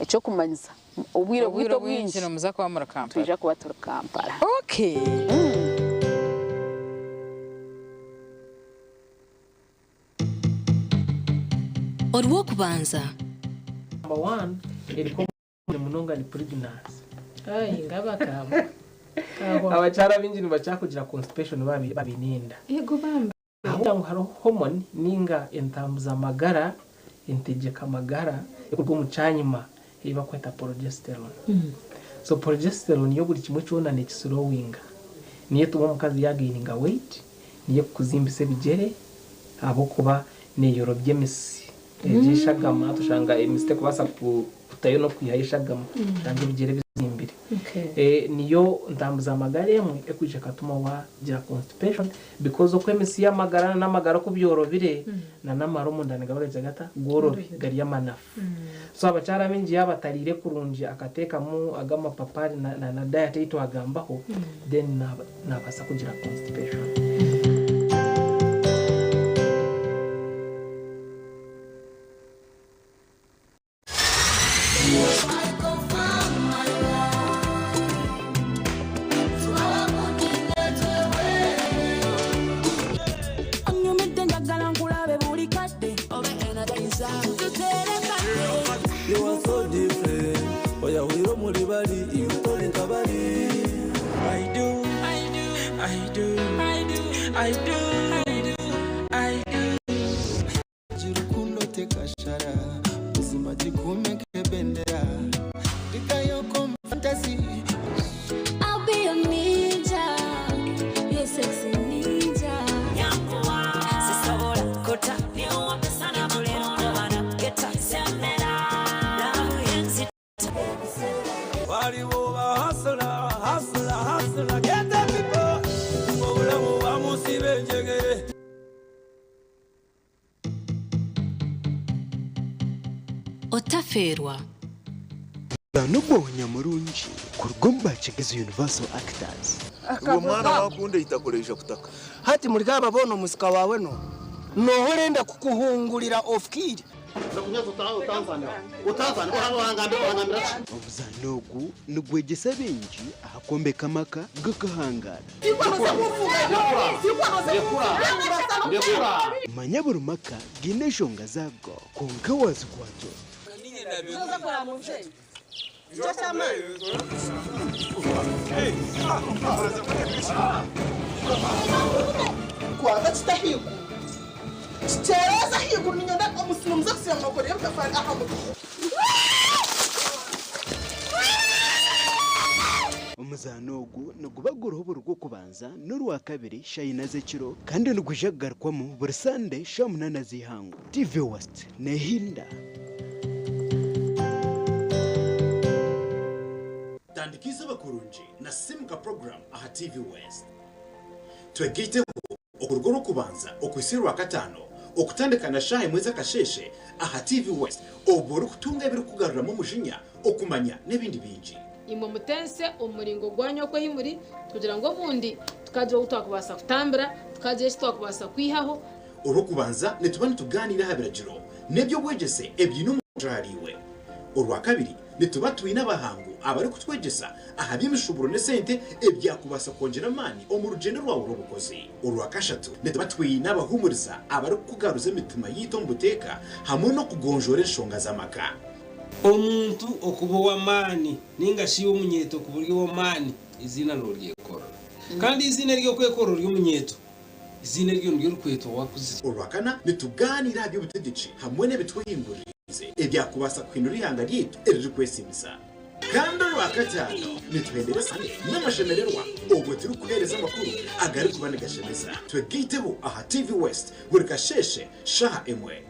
Speaker 9: Eky'okumanyisa obwire
Speaker 10: Obwire
Speaker 9: bwaitu
Speaker 10: obwingi
Speaker 9: obwingi
Speaker 10: nimuza kuba muri Kampala.
Speaker 9: nitwija kuba turi Kampala.
Speaker 10: Okay.
Speaker 5: Orw'okubanza.
Speaker 11: Number one eriko munonga ni pregnancy.
Speaker 12: Ai ngaba kaba. Kahwa.
Speaker 11: Abakyara baingi nibakira kugira constipation baaba baine enda.
Speaker 12: Yego bambi.
Speaker 11: Ahabw'okugira ngu hariho hormone ninga entambuza magara, entegyeka magara erikuruga omu kyanyima ei barikweta progesterone. So progesterone yo buri kimwe kyona nekislowinga. Niyo etuma omukazi yagaininga weight, niyo ekukuzimbisa ebigyere ahabw'okuba neyorobya emisi egyo eshagama tushanga emisi terikubaasa kutayo n'okwihayo eshagama oshanga ebigyere bizimbire. Niyo ntambuza magara emwe ekwija ekatuma wagira constipation because oku emisi y'amagara na n'amagara oku byorobire na n'amara omunda nigaba gagira gata gorobi gari amanafu. So abakyara abaingi yaaba atariire kurungi akateekamu ago amapapari na na diet ei twagambaho then nabaasa kugira constipation.
Speaker 13: Onyumidde njagala nkulabe buli kadde obe energizer tutere kadde.
Speaker 14: You are so different. Oyahwire omuri bari, iwe tori nka bari. I do, I do, I do, I do, I do, I do. Rukundo tekashara, buzima gikume nk'ebendera. Ndikayo fantasy.
Speaker 13: I'll be your ninja, your sexy ninja.
Speaker 15: Sisobola kota
Speaker 14: Waliwo ba hustler, hustler, hustler, get the people. Obulamu bamusiba enjegere.
Speaker 5: Otafeerwa.
Speaker 6: N'ogwonya murungi kuruga omu Bakigezi Universal Actors.
Speaker 16: Uwo mwana wakunda itakoresha kutaka.
Speaker 1: Hati muri gaba bona omusika wawe no noho orenda kukuhungurira off kid.
Speaker 6: Omuzaano ogu nigwegyesa baingi aha kwombeka amaka g'akahangaara. Manya buri maka gaine enshonga zaago kwonka waazikwata ota?
Speaker 1: Kwata kita ahaiguru kitereeza ahaiguru niinyenda omusiri muze kusiba mwakora ebitafaari aha mutwe.
Speaker 6: Omuzaano ogu niguba guriho buri Rwokubanza n'Orwakabiri shaaha ina z'ekiro kandi nigwija kugarukwamu buri Sande shaaha munaana z'eihangwe. TV West neehinda.
Speaker 8: Tandika eizooba kurungi na Simuka Program aha TV West. Twegaiteho okuruga Orwokubanza okuhitsya Orwakataano okutandika na shaaha emwe z'akasheeshe aha TV West obwo orikutunga ebirikukugaruramu omujinya, okumanya n'ebindi bingi.
Speaker 15: Imwe mutense omu muringo gwanyu oku ahi muri, kugira ngu obundi tukagira ou twakubaasa kutambira, tukagira eki twakubaasa kwihaho.
Speaker 8: Orwokubanza nituba nitugaaniira aha biragiro n'eby'obwegyese ebiine omugasho ahariiwe. Orwakabiri nituba twine abahangu abarikutwegyesa aha by'emishuuburo n'esente ebyakubaasa kwongyera amaani omu rugyendo rwawe rw'obukozi. Orwakashatu nituba twine abahuumuriza abarikukugaruza emitima yaitu omu buteeka hamwe n'okugonjoora enshonga z'amaka.
Speaker 17: Omuntu okuba ow'amaani nainga shi iwe omunyeeto okuba ori ow'amaani, eiziina nooryekorera. Kandi eiziina ery'okwekorera ori omunyeeto, eiziina eryo niryo orikwetwa waakuzire.
Speaker 8: Orwakana, nitugaaniira aha by'obutegyeki hamwe n'ebitwehinguririize ebyakubaasa kuhindura eihanga ryaitu eririkwesiimisa. Kandi Orwakataano, nituhendereza n'amashemererwa obwo turikuheereza amakuru agarikuba nigashemeza. Twegaiteho aha TV West buri kasheeshe shaaha emwe.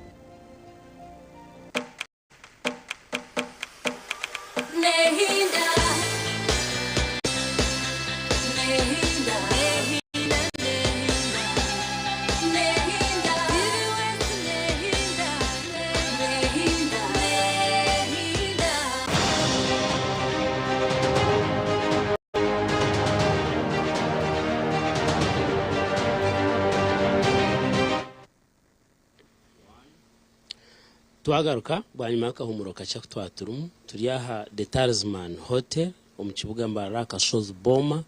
Speaker 3: Twagaruka bwanyima y'akahumuro kakye aku twaba turimu, turi aha The Talisman Hotel omu kibuga Mbarara aha Kashozi Boma.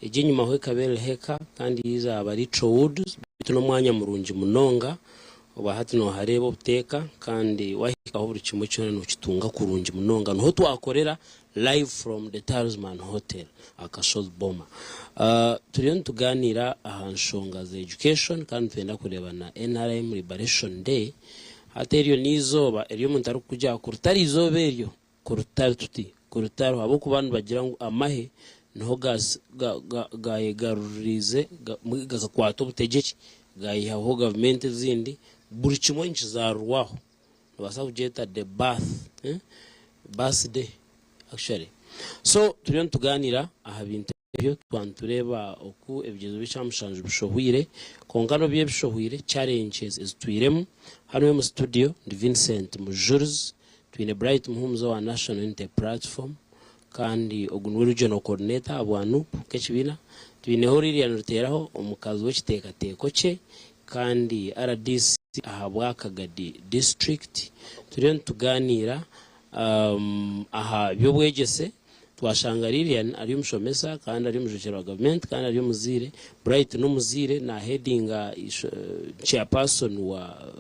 Speaker 3: Egi enyimaho ekaba eri Heka kandi yaaba ari Trowoods beitu n'omwanya murungi munonga. Obwa hati noohareeba obuteeka kandi waahikaho buri kimwe kyona nookitunga kurungi munonga. Niho twakorera Live from the Talisman Hotel aha Kashozi Boma. Turiyo nitugaaniira aha nshonga za education kandi nitwenda kureeba na NRM Liberation Day. Hati eryo n'eizooba eri omuntu arikukugira ngu kuri ritari eizooba eryo, kuri tutari tuti, kuri ritariho ahabw'okuba nibagira ngu amahe niho gaayegaruririize gakakwata obutegyeki gaayihaho gavumenti ezindi, buri kimwe nikizaarirwaho. Nobaasa kugyeta the birth, eh, birthday actually. So turiyo nitugaaniira aha bintu ebyo twaba nitureeba oku ebigyezo by'ekyamushanju bishohwire kwonka n'obu ebishohwire challenges ezitwiremu. Hanu omu studio ndi Vincent Mujurizi, twine Bright Muhumuza owa National Unity Platform kandi ogu niwe regional coordinator ahabwa NUP nk'ekibiina. Twineho Lilian Ruteraho omukazi w'ekiteekateeko kye kandi rdc ahabwa Kagadi district. Turiyo nitugaaniira aha by'obwegyese. Twashanga Lilian ari omushomesa kandi ari omujwekyerwa wa gavumenti kandi ari omuzaire. Bright n'omuzaire na headinga chairperson wa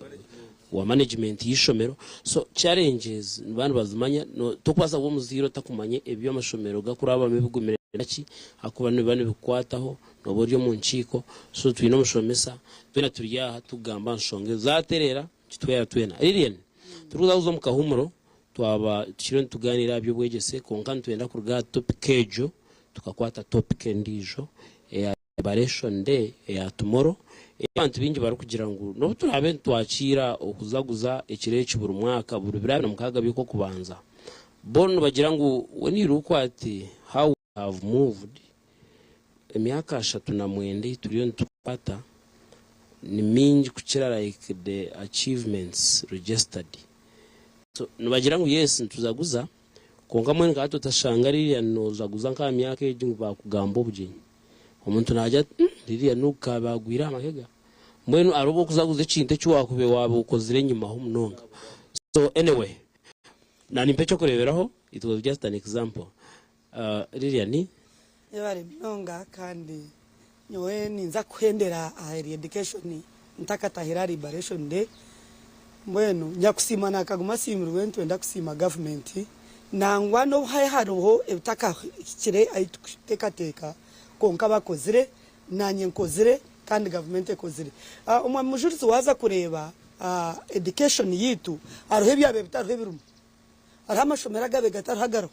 Speaker 3: wa management y'eishomero. So challenges nibaba nibazimanya, tokubaasa kuba omuzaire otakumanya ebi amashomero garikurabamu ebigumire naki ahakuba nibiba nibikukwataho nooba ori omu nkiiko. So twine omushomesa twena turi aha turikugamba aha nshonga ezo. Zaatereera kitwera twena. Lilian, turikuza kuza omu kahuumuro twaba tukiriyo nitugaaniira aha by'obwegyese kwonka nitwenda kuruga aha topic egyo tukakwata topic endiijo eya Liberation Day eya tomorrow ei abantu baingi barikugira ngu n'obu turaabe nitwakiira okuzaguza ekiro eki buri mwaka buri biro 26 by'Okw'okubanza, bo nibagira ngu when you look at how we have moved, emyaka 39 ei turiyo nitukwata ni mingi kukira like the achievements registered. So nibagira ngu yes nituzaguza Kwonka mbwenu ka tutashanga ririya noozaguza nk'aha myaka egi ngu baakugamba obugyenyi. Omuntu naagira ati, Umm ririya n'ogu kaabe agwire aha mahega. Mbwenu hariho obu orikuzaguza ekintu eki waakubaire waaba okozire enyimaho munonga. So anyway, naanimpa eky'okureeberaho, it was just an example. Lilian.
Speaker 1: Yebare munonga kandi nyowe ninza kuhendera ahari education ntakatahire aha liberation day mbwenu nyakusiima nakaguma asiimirwe nitwenda kusiima government nangwa nobu hariho ebitakahikire ahu tukutekateka kwonka bakozire nanye nkozire kandi government ekozire omwami mujurizi waza kureeba education yitu hariho ebyabaire bitariho ebirimu. Hariho amashomero agabaire gatariho agariho.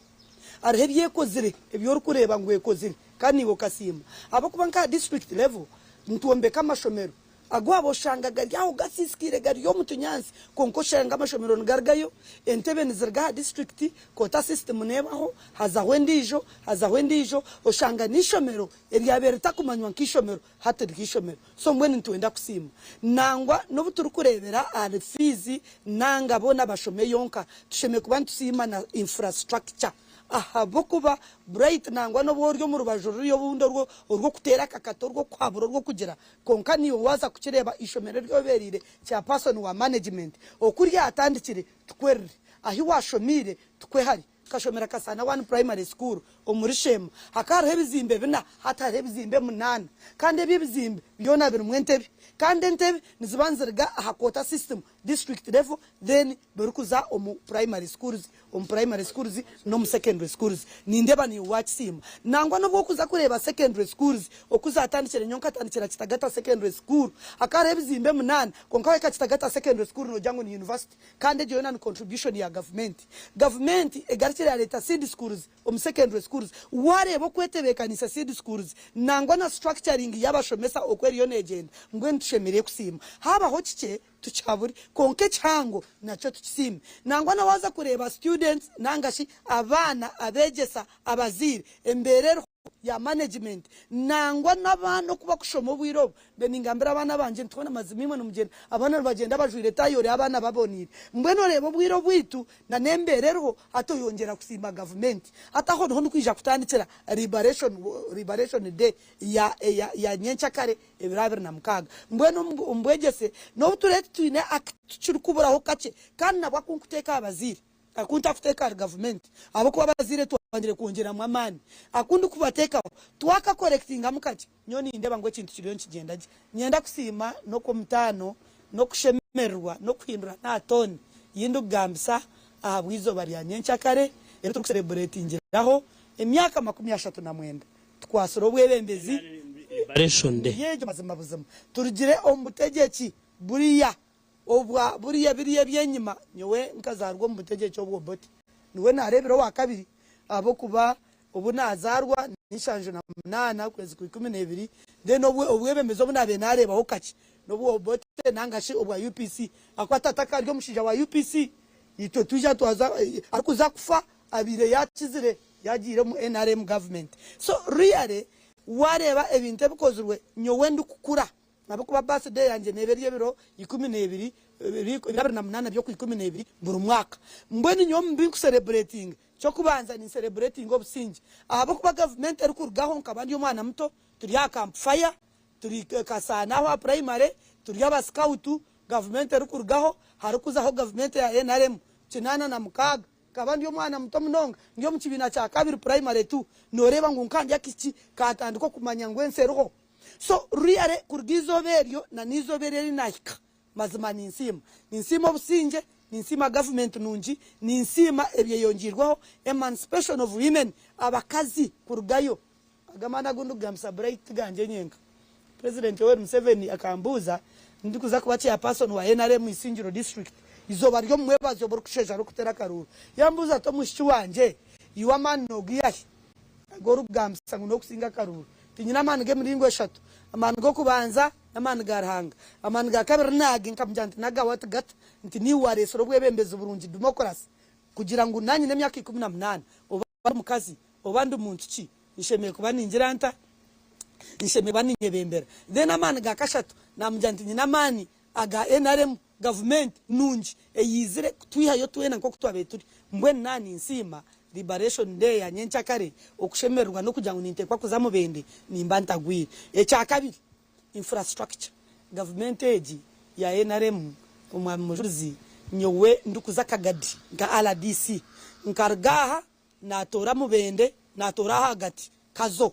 Speaker 1: Hariho ebi ekozire ebi orikureeba ngu ekozire kandi naiwe okasiima. Ahabw'okuba nk'aha district level nitwombeka amashomero. Agu waaba oshanga gari aho gasiisikaire gari omu tunyaatsi kwonka oshanga amashomero nigarugayo, entebe niziruga aha disiturikiti, quota system neebaho, hazaho endiijo, hazaho endiijo, oshanga n'eishomero eryabaire ritakumanywa nk'eishomero hati riri eishomero. So mbwenu nitwenda kusiima. Nangwa n'obu turikureebera ahari fiizi nanga boona bashome yonka, tushemereire kuba nitusiima na infrastructure ahabw'okuba Bright nangwa n'obu ori omu rubaju ruriya obundi orw'okuteera akakata, orw'okuhabura, orw'okugira, kwonka naiwe waaza kukireeba eishomero eri obeereire chairperson wa management oku ryatandikire tikwo riri, ahi waashomeire tikwo hari. Nkashomera Kasana One Primary School omuri Sheema. Hakaba hariho ebizimbe bina, hati hariho ebizimbe munaana. Kandi ebyo ebizimbe byona birimu entebe. Kandi entebe niziba niziruga aha quota system, district level, then birikuza omu primary schools, omu primary schools n'omu secondary schools. Nindeeba naiwe waakisiima. Nangwa n'obu orikuza kureeba secondary schools oku zaatandikire, nyowe nkatandikira Kitagata Secondary School, hakaba hariho ebizimbe munaana, kwonka wahika Kitagata Secondary School noogira ngu ni university. Kandi egyo yoona ni contribution ya gavumenti. Gavumenti egarukire yareeta seed schools omu secondary schools. Wareeba okwetebeekanisa seed schools nangwa na structuring y'abashomesa oku eriyo neegyenda, mbwenu tushemereire kusiima. Haabaho kikye tukihabure kwonka ekihango nakyo tukisiime. Nangwa na waaza kureeba students nanga shi abaana, abeegyesa, abazaire, embeera eriho ya management nangwa n'abaana oku bakushoma obwire obu, mbe ningambira abaana bangye nti hoona mazima imwe nimugyenda, abaana nibagyenda bajwaire taayi ori abaana baboneire. Mbwenu oreeba obwire obwaitu na n'embeera eriho hati oyongyera kusiima gavumenti. Hati aho niho ndikwija kutandikira liberation liberation day ya ya ya nyenkyakare ebiro 26. Mbwenu omu bwegyese n'obu turebe titwine akirikuburaho kakye kandi nabwo aku nkuteeka aha bazaire. Aku ntakuteeka ahari gavumenti ahabw'okuba abazaire twangire kwongyeramu amaani. Aku ndikubateekaho twakakorekitingamu kakye, nyowe nindeeba ngu ekintu kiriyo nikigyenda gye. Niinyenda kusiima n'okw'omutaano n'okushemererwa n'okuhindura n'aha tooni ei ndikugambisa ahabw'eizooba rya nyenkyakare eri turikusereburetingiraho emyaka 39 tukwatsire obwebembezi.
Speaker 3: Liberation Day.
Speaker 1: Yegyo mazima buzima turugire omu butegyeki buriya. Obwa buriya biriya eby'enyima, nyowe nkazaarwa omu butegyeki obwa Obote. Niwe naareebire owa kabiri ahabw'okuba obu naazaarwa ni 78 okwezi kwa 12, then obwebembezi obu naabaire naareebaho kakye n'obwa Obote nanga shi obwa UPC ahakuba tata akaba ari omushaija wa UPC. Itwe twija twaza arikuza kufa abaire yaakizire yaagiire omu nrm government. So really waareeba ebintu ebikozirwe nyowe ndikukura Ahabw'okuba birthday yangye neeba eri ebiro 12, ebiro 28 by'okwa 12 buri mwaka. Mbwenu nyowe omu bi nkusereburetinga, eky'okubanza ninsereburetinga obusingye. Ahabw'okuba gavumenti erikurugaho nkaba ndi omwana muto, turi aha Camp Fire, turi Kasaana aho aha primary, turi aba sikautu, gavumenti erikurugaho harikuzaho gavumenti eya nrm, 86. Nkaba ndi omwana muto munonga, ndi omu kibiina kya kabiri primary two, nooreeba ngu nka ndi akishiki kaatandika okumanya ngu ensi eriho. So really kuruga eizooba eryo na n'eizooba eri eri naahika, mazima ninsiima. Ninsiima obusingye, ninsiima gavumenti nungi, ninsiima ebyeyongyeirweho, emancipation of women, abakazi kurugayo. Ago amaani agu ndikugambisa Bright ti gangye nyenka. President Yoweri Museveni akambuuza ndikuza kuba chairperson wa nrm Isingiro district eizooba ry'omumwebazyo burikusheesha arikuteera akaruuru. Yambuuza ati omwishiki wangye iwe amaani nogiiha hi agu orikugambisa ngu n'okusinga akaruuru? Tinyine amaani g'emiringo eshatu. Amaani g'okubanza n'amaani ga Ruhanga. Amaani ga kabiri naage nkamugira nti nagawe ati gata nti niiwe wareetsire obwebembezi burungi, democracy, kugira ngu nanye n'emyaka 18 oba ndi mukazi Oba ndi muntu ki, nshemereire kuba ningira nta? Nshemereire kuba ninyebembera. Then amaani ga kashatu, namugira nti nyine amaani aga nrm, gavumenti nungi eyaizire kutwihayo twena nk'oku twabaire turi. Mbwenu naaba ninsiima Liberation Day ya nyenkyakare, okushemererwa n'okugira ngu ninteekwa kuza Mubende, nimba ntagwire. Ekya kabiri, infrastructure. Gavumenti egi ya nrm, Omwami Mujurizi, nyowe ndikuza Kagadi nka rdc, nkaruga aha Naatoora Mubende, naatoora ahagati, Kazo,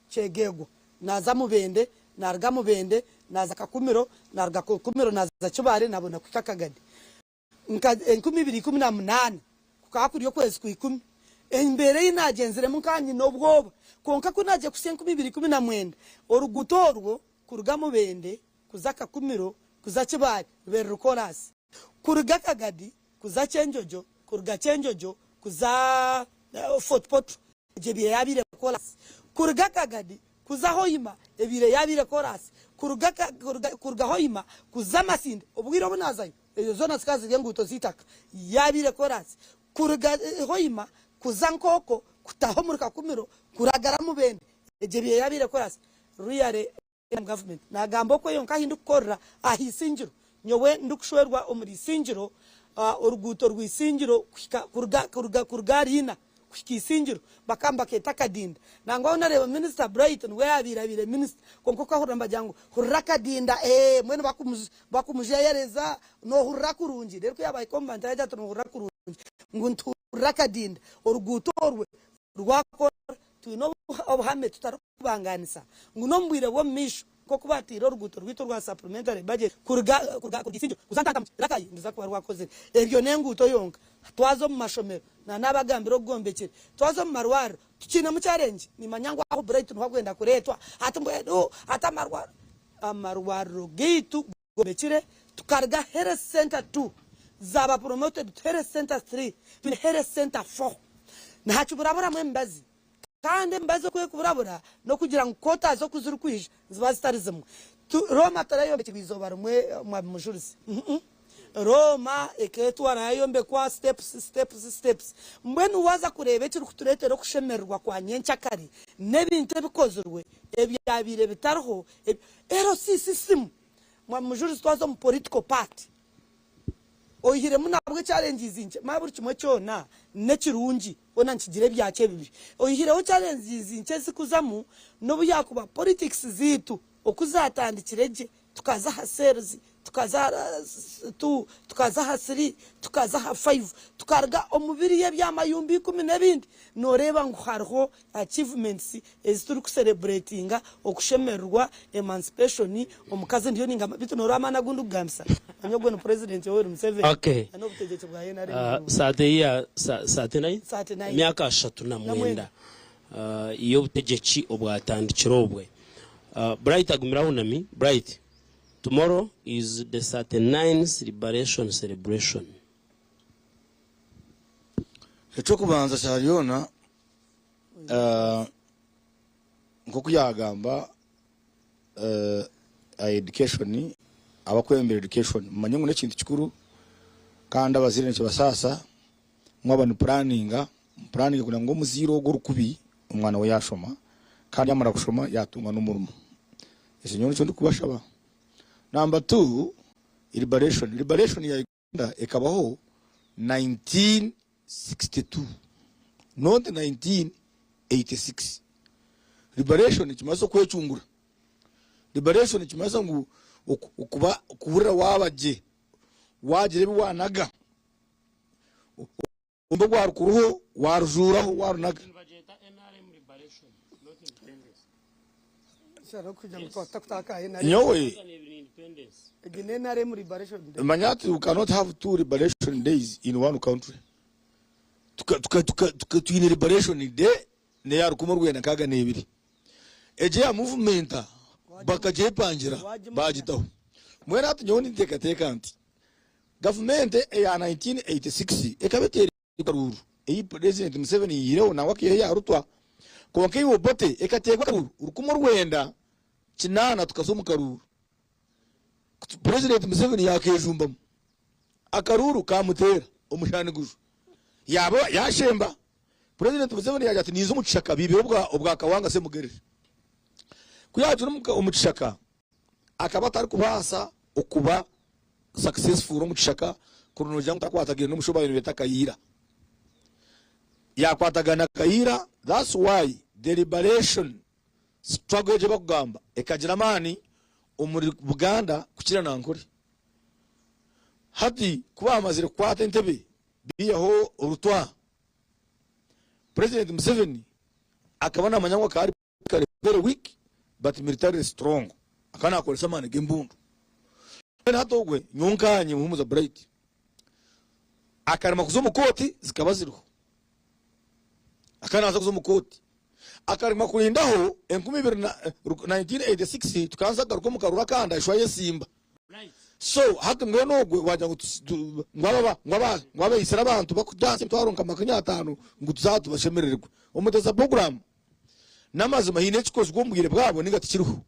Speaker 1: Kyegegwa, naaza Mubende, naaruga Mubende, naaza Kakumiro, naaruga Kakumiro naaza Kibaare naabona kuhika Kagadi. Nka 2018 kukaba kuri okwezi kwa ikumi, embeera ei naagyenziremu nkaba nyine obwoba. Kwonka ku naagiire kuhitsya 2019, oruguuto orwo kuruga Mubende kuza Kakumiro kuza Kibaare rube ruri koraasi. Kuruga Kagadi kuza Kyenjojo, kuruga Kyenjojo kuza Fort Portal, egyo ebaire yaabaire koraasi. Kuruga Kagadi. Kuza Hoima ebaire yaabaire koraasi. Kuruga kuruga Hoima kuza Masindi obwire obu naazayo ezo zoona zikaba ziri enguuto z'eitaka yaabaire koraasi. Kuruga Hoima kuza Nkooko kutaha omuri Kakumiro kuragara Mubende egyo ebaire yaabaire koraasi. Really Government nagamba okwe yonka ahi ndikukorera aha Isingiro. Nyowe ndikushwerwa omuri Isingiro, oruguuto rwa Isingiro kuhika kuruga kuruga kuruga ahari Ina kuhika Isingiro bakaba nibakeeta Akadinda. Nangwa aho nareeba Minisita Bright niwe yaabaire abaire minisita kwonka okahurira nibagira ngu hurira Akadinda ee mbwenu bakumujeyereza nohurira kurungi reero ku yaabahika omu bantu yaagira ati nohurira kurungi ngu nituhurira Akadinda. Oruguuto orwe rwakora twine obuhame tutarikubangaanisa ngu n'omu bwire bw'omu maisho nk'oku baataire oruguuto rwaitu orwa supplementary budget kuruga kuruga Isingiro kuza Ntantamu Rakai niruza kuba rwakozire. Ebyo n'enguuto yonka. Twaza omu mashomero na naabagambira okugombekire. Twaza omu marwariro tukiinemu challenge. Nimanya ngu aho Bright niho akwenda kureetwa hati mbwenu hati amarwariro amarwariro gaitu gombekire tukaruga Health Centre 2 zaaba promoted to Health Centre 3 twine Health Centre 4 nihakiburaburamu emibazi kandi emibazi oku ekuburabura n'okugira ngu quotas oku zirikwija niziba zitari zimwe. Rooma terayombekirwe izooba rimwe Mwami Mujurizi. Rooma eketwara yayombekwa steps steps steps. Mbwenu waaza kureeba ekirikutureetera okushemererwa kwa nyenkyakare n'ebintu ebikozirwe ebyabaire bitariho LC system Mwami Mujurizi twaza omu political party oihiremu nabwo challenges nkye manya buri kimwe kyona nekirungi hoona nikigira ebyakyo ebibi oihireho challenges nkye ezikuzamu nobu yakuba politics zeitu oku zatandikire gye tukaza aha cells tukaza aha tu tukaza aha siri tukaza aha fayivu tukaruga omu biriya ebyamayumba ikumi n'ebindi noreeba ngu hariho achievements ezi turi ku celebratinga okushemererwa emancipation omukazi ndiyo ningamba beitu noreeba amaani agu ndikugambisa manya ogwo ni president Yoweri Museveni
Speaker 3: Okay.
Speaker 1: na n'obutegyeki bwa NRM
Speaker 3: Uh, saate iya sa- saate nine
Speaker 1: Saate nine.
Speaker 3: emyaka ashatu na
Speaker 1: Na mwenda.
Speaker 3: mwenda uh, y'obutegyeki obwatandikire obwe uh, Bright agumire ahunami Bright tomorrow is the 39th liberation celebration
Speaker 2: Eky'okubanza kya byona Nk'oku yaagamba aha education, abakwebembera education mumanye ngu n'ekintu kikuru kandi abazaire nikibasaasa mwaba nimupuraninga, mupuraninge kugira ngu omuzaire ogwo orikubi omwana we yaashoma kandi yaamara kushoma yaatunga n'omurimo. Ekyo nyowe nikyo ndikubashaba. Namba tu, liberation, liberation ya Uganda ekabaho 1962 not 1986. Liberation nikimanyisa okwecungura. Liberation nikimanyisa ngu okuba kuhurira waaba gye, waagira ebi waanaga, ombe gwarukuruho waarujuuraho waarunaga. Nyowe manya ati we cannot have two liberation days in one country. Twine liberation day neya 1962. Egyo eya movement bakagyepangira bagitaho. Mbwenu hati nyowe ninteekateeka nti gavumenti eya 1986 ekaba eteire akaruuru ei Purezidenti Museveni yaihireho nangwa akaihaho eya Rutwa. Kwonka ei Obote ekateerwa akaruuru 1980 tukaza omu karuuru. Purezidenti Museveni yaakejumbamu akaruuru kaamuteera omushani gujwa yaaba yaashemba. Purezidenti Museveni yaagira ati ninza omu kishaka biibeho obwa Kawanga Ssemugerere. Ku yaagiire omu kishaka akaba atarikubaasa okuba successful omu kishaka kuri nogira ngu takwatagaine n'omushaija ou baabaire nibeeta Kayiira. Yaakwatagana na Kayiira that's why the liberation struggle egi ei bakugamba ekagira amaani omuri Buganda kukira Nankore. Hati ku baamazire kukwata entebe baihaho Rutwa, President Museveni akaba naamanya ngu akaba ari Politically very weak but militarily strong. Akaba nakoresa amaani g'embundu. Mbwenu hati ogwe nyowe nkanye Muhumuza Bright akarema kuza omu kooti zikaba ziriho. Akaba naza kuza omu kooti. Akarema kurindaho 1986 tukanza kugaruka omu karuru akandi ashwa ayesimba. So hati mbwenu ogwe wagira ngu ngu aba ngu abaitsire abantu bakudansa emitwaro nka 50 ngu tuze aha tubashemerererwe. Omutesa program. N'amazima haine ekikozirwe omu bwire bwabo ninga tikiriho?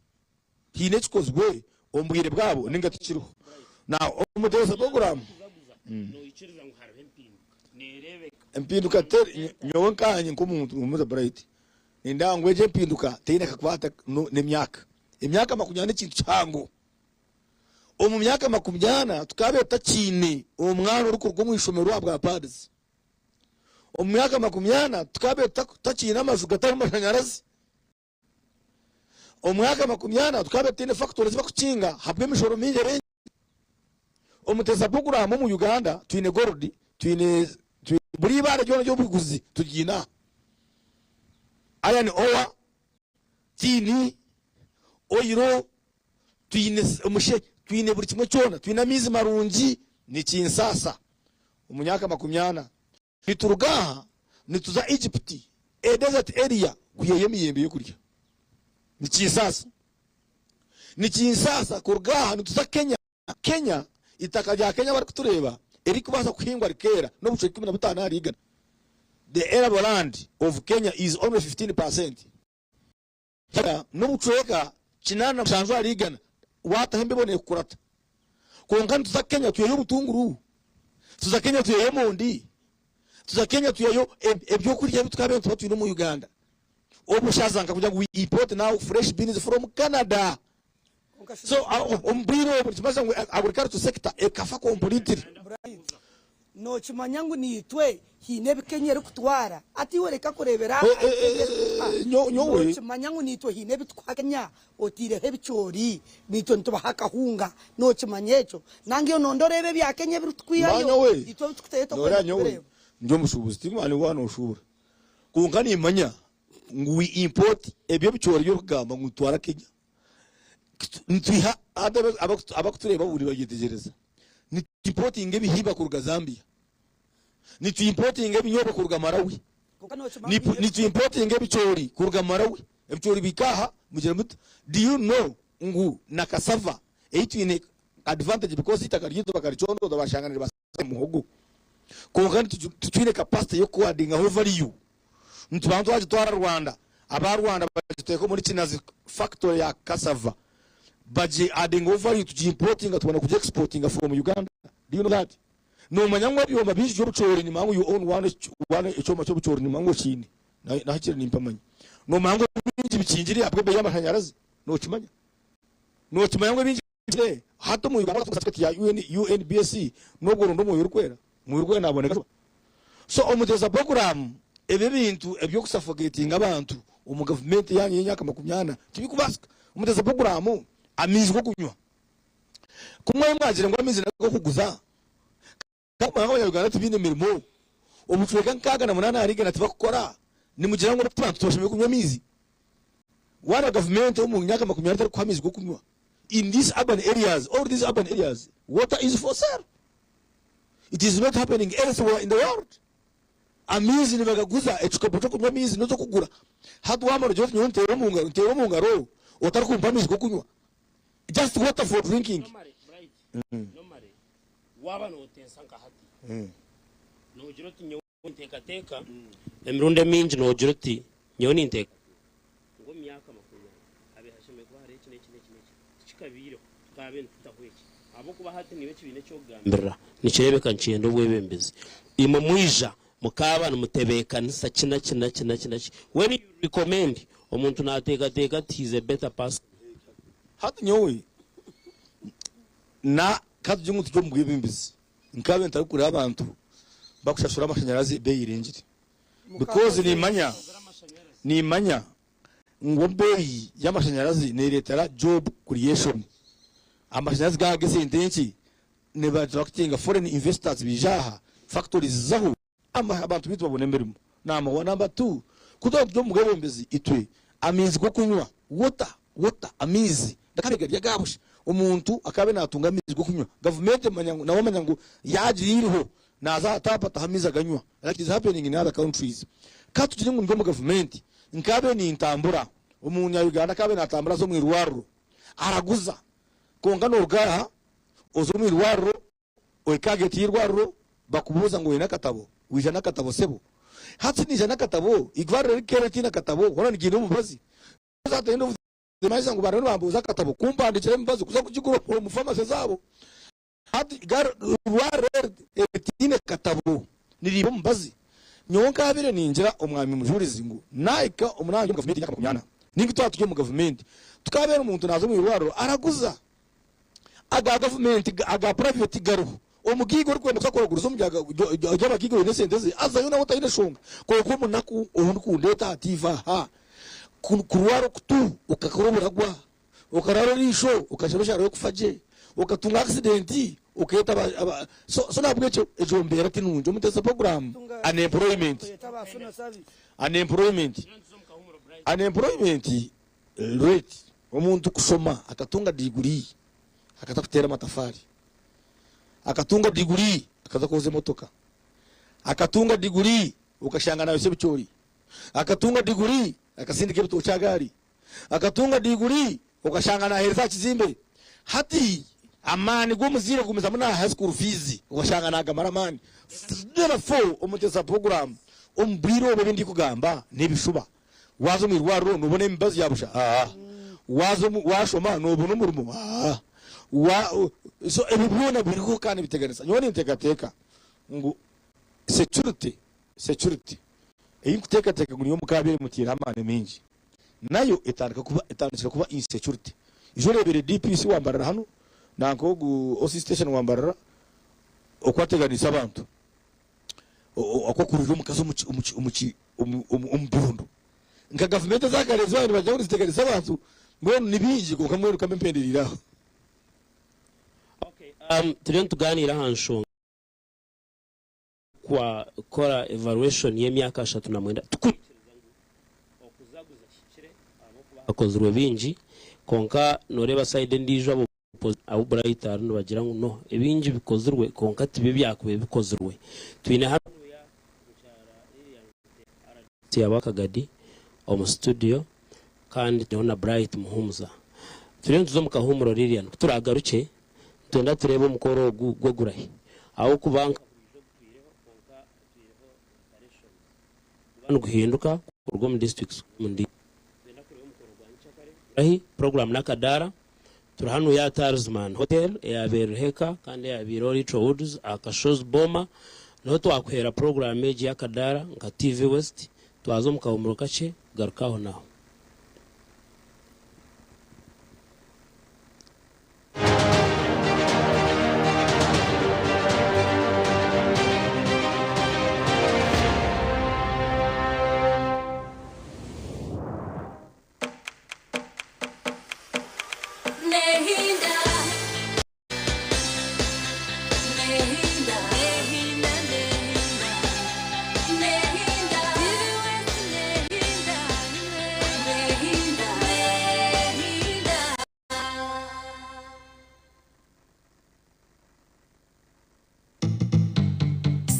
Speaker 2: Haine ekikozirwe omu bwire bwabo ninga tikiriho? Now omuteesa puroguraamu. Empinduka teri, nyowe nkanye nk'omuntu Muhumuza Bright, nindeeba ngu egyo empinduka teine kakwate n'emyaka. Emyaka makumyana n'ekintu kihango. Omu myaka makumyana tukaabaire tutakiine omwana orikuruga omu ishomero ahabwa pads. Omu myaka makumyana tukaabaire tutakiine amaju gatarimu mashanyarazi. Omu myaka makumyana tukaabaire tutaine fakitori ezi barikukinga ahabw'emishoro mingi erengire. Omu Teza Puroguraamu omu Uganda twine gold, twine buri ibaare ryona ery'obuguzi turyine aha. Iron ore, tiini, oil, twine omushenyi, twine buri kimwe kyona, twine amaizi marungi. Nikinsaasa omu myaka makumyana nituruga aha nituza Egypt, a desert area, kwihayo emiyembe y'okurya. Nikinsaasa. Nikinsaasa kuruga aha nituza Kenya. Kenya, eitaka rya Kenya abarikutureeba eririkubaasa kuhingwa rikeera n'obucweka 15 ahari igana. The arable land of Kenya is only 15%. Kenya n'obucweka 87 ahari igana waataho embibo neekukurata. Kwonka nituza Kenya twihayo obutunguru, tuza Kenya twihayo emondi, tuza Kenya twihayo ebyokurya ebi tukabaire nituba twine omu Uganda. Obushaza nka kugira ngu we import now fresh beans from Canada. So omu bwire obu nikimanyisa ngu agriculture sector ekafa completely.
Speaker 1: Nookimanya ngu naitwe haine ebi Kenya erikutwara? Hati iwe reka kureebera aha bi Kenya erikutuha. Nookimanya ngu naitwe haine ebi tukuha Kenya otaireho ebicoori, naitwe nitubaha akahunga. Nookimanya ekyo? Nanga iwe noonda oreebe ebya Kenya ebi tukwihayo, itwe ebi tukutayo tokwenda kubireeba.
Speaker 2: Ndi omushuubuzi, tinkubasa ngu nooshuubura. Kwonka nimmanya ngu we import ebyo ebicoori ebi orikugamba ngu nitutwara Kenya. Nitwiha hati abakutureeba buri babyetegyereza. Nitu importinga ebihimba kuruga Zambia. Nitu importinga ebinyobwa kuruga Malawi. Nitu importinga ebicoori kuruga Malawi. Ebicoori bihika aha mugira muta? Do you know ngu na cassava ei twine advantage because eitaka ryaitu bakaricondooza bashanga niribaasa muhogo. Kwonka titwine capacity y'oku addingaho value. Nitubanza twagitwara Rwanda, aba Rwanda bagiteeka omuri Kinazi factory ya cassava, bagi addingaho value tugi importinga tubona kugi exportinga from Uganda. Do you know that? Nomanya ngu ebyoma bingi by'obucoori nimanya ngu you own one one ekyoma ky'obucoori nimanya ngu okiine. Nahikire nimpamanya. Nomanya ngu ebingi bikingire ahabw'ebeeyi y'amashanyarazi? Nokimanya? Nokimanya ngu ebingi Hati omu Uganda bakatunga certificate ya UNBSC nobwo oronda omwoyo orikwera, omwoyo orikwera naboneka juba. So omuteesa puroguramu ebyo ebintu ebyokusuffocatinga abantu omu gavumenti yanyu eyemyaka makumyana tibikubasika. Omuteesa puroguramu amaizi gokunywa kumwe mwagire ngu amaizi nagokuguza kandi kumanya ngu abanya Uganda tibaine mirimo obucweka 68 ahari igana tibakukora nimugira ngu abantu tibashemereire kunywa amaizi? Waaba gavumenti omu myaka makumyana etarikuha amaizi g'okunywa in these urban areas, all these urban areas, water is for sale. It is not happening elsewhere in the world. Amaizi nibagaguza, ekikopo ky'okunywa amaizi n'oky'okugura. Hati waamara ogira oti nyowe nteera omu ngaro, nteera omu ngaro otarikumpa amaizi g'okunywa. Just water for drinking.
Speaker 3: Normally, waaba nootensa nka hati, noogira oti nyowe Ninteekateeka emirundi emingi noogira oti, Nyowe ninteekateeka ngu omu myaka makumyana habaire hashemereire kuba hariho eki n'eki n'eki n'eki. Tikikabaireho, tukaabaire nitutaho eki. Ahabw'okuba hati niiwe ekibiina eki orikugambirira nikireebeka nikyenda obwebembezi. Imwe mwija mukaaba nimutebeekanisa ki na ki na ki na ki na ki. When you recommend, omuntu naateekateeka ati he is a better person.
Speaker 2: Hati nyowe na ka tugire ngu turi omu bwebembezi. Nkabe ntarikureeba abantu bakushashura amashanyarazi ebeeyi erengire because nimanya nimanya ngu ebeeyi y'amashanyarazi neretera job creation. Amashanyarazi gaba g'esente nkye nibakutinga foreign investors baija aha factories zizaho. Abantu baitu babone emirimo. Number one. Number two, ku twaba turi omu bwebembezi itwe amaizi g'okunywa, water, water, amaizi gakabaire gari aga busha. Omuntu akaabaire naatunga amaizi g'okunywa, gavumenti emanya ngu nawe amanya ngu yaagira eiriho naaza aha taapu ataha amaizi aganywa like it is happening in other countries. Ka tugire ngu ndi omu gavumenti nkaabaire nintambura, omunya Uganda akaabaire naatambura aza omu irwariro araguza kwonka nooruga aha oza omu irwariro, Ohika aha geeti y'eirwariro bakubuuza ngu oine akatabo? Waija n'akatabo sebo? Hati naija n'akatabo, eirwariro rikeera ritaine akatabo, hoona nigiine omubazi. At the end of the month ngu bariyo nibambuuza akatabo kumpandiikira emibazi kuza kugigura omu pharmacy zaabo. Hati eirwariro eritaine katabo niriiba omubazi. Nyowe nkaabaire ningira Omwami Mujurizi ngu naahika omu naaba ndi omu gavumenti emyaka 40 ninga twaba turi omu gavumenti tukaabeera omuntu naaza omu irwariro araguza aga gavumenti aga private gariho. Omugaiga orikwenda kuza kuraguriza omu ry'abagaiga oine esente ze azayo nawe otaine shonga. Kwonka omunaku ou ndikundeeta aha tiivi aha kurwara okutu okakora oburagwa Okaraara eriisho okashaba eshaara y'okufa gye, okatunga accident okeeta aba so so nahabwekyo egyo mbeera ti nungi. Omuteesa program unemployment unemployment unemployment rate omuntu kushoma akatunga diguri akaza kuteera amatafaari, akatunga diguri akaza kwoza emotoka, akatunga diguri okashanga nayosya ebicoori, akatunga diguri akasindika ebitookye aha gaari. Akatunga diguri okashanga naheereza aha kizimbe. Hati amaani g'omuzaire kugumizamu naaha school fees okashanga naagamara amaani. Therefore Omutesa program omu bwire obu ebi ndikugamba n'ebishuba. Waaza omu irwariro noobona emibazi ya busha? Aa. Waaza omu waashoma noobona omurimo? Aa. Wa so ebyo byona biriho kandi nibiteganisa. Nyowe ninteekateeka ngu security security ei nkuteekateeka ngu niyo mukaabaire mutaireho amaani maingi. Nayo etandika kuba etandikire kuba insecurity. Ijo oreebire DPC wa Mbarara hanu nanka ogu OC station wa Mbarara oku ateganiise abantu oku akurire omukazi omu birundo. Nka gavumenti eza kare ezi baabaire nibagira ngu niziteganisa abantu mbwenu ni bingi kwonka mbwenu kambe mpendereire aho.
Speaker 3: Turiyo nitugaaniira aha nshonga. Twakora evaluation y'emyaka 39 tukwikiriza ngu okuzaguza kihikire ahabw'okuba hakozirwe bingi kwonka noreeba side endiijo abo abu Bright ari nibagira ngu no ebingi bikozirwe kwonka tibyo byakubaire bikozirwe. Twine hanuya mukyara Lilian RDC ya Wakagadi omu studio kandi twineho na Bright Muhumuza. Turiyo nituza omu kahuumuro Lilian kuturagarukye Nitwenda tureebe omukoro ogu gwo gurahi ahabw'okuba nka buriijo gutwireho kwonka hatwireho alterations guba niguhinduka kuruga omu districts kuza omu ndiijo. Nitwenda kureeba omukoro gwa nyikyakare gurahi, program n'akadaara. Turi hanuya aha Talisman Hotel eyabeerireho eka kandi eyabiireho Little Woods aha Kashozi Boma. Niho twakuheera program egi y'akadaara nka TV West. Twaza omu kahumuro kakye kugaruka aho naho.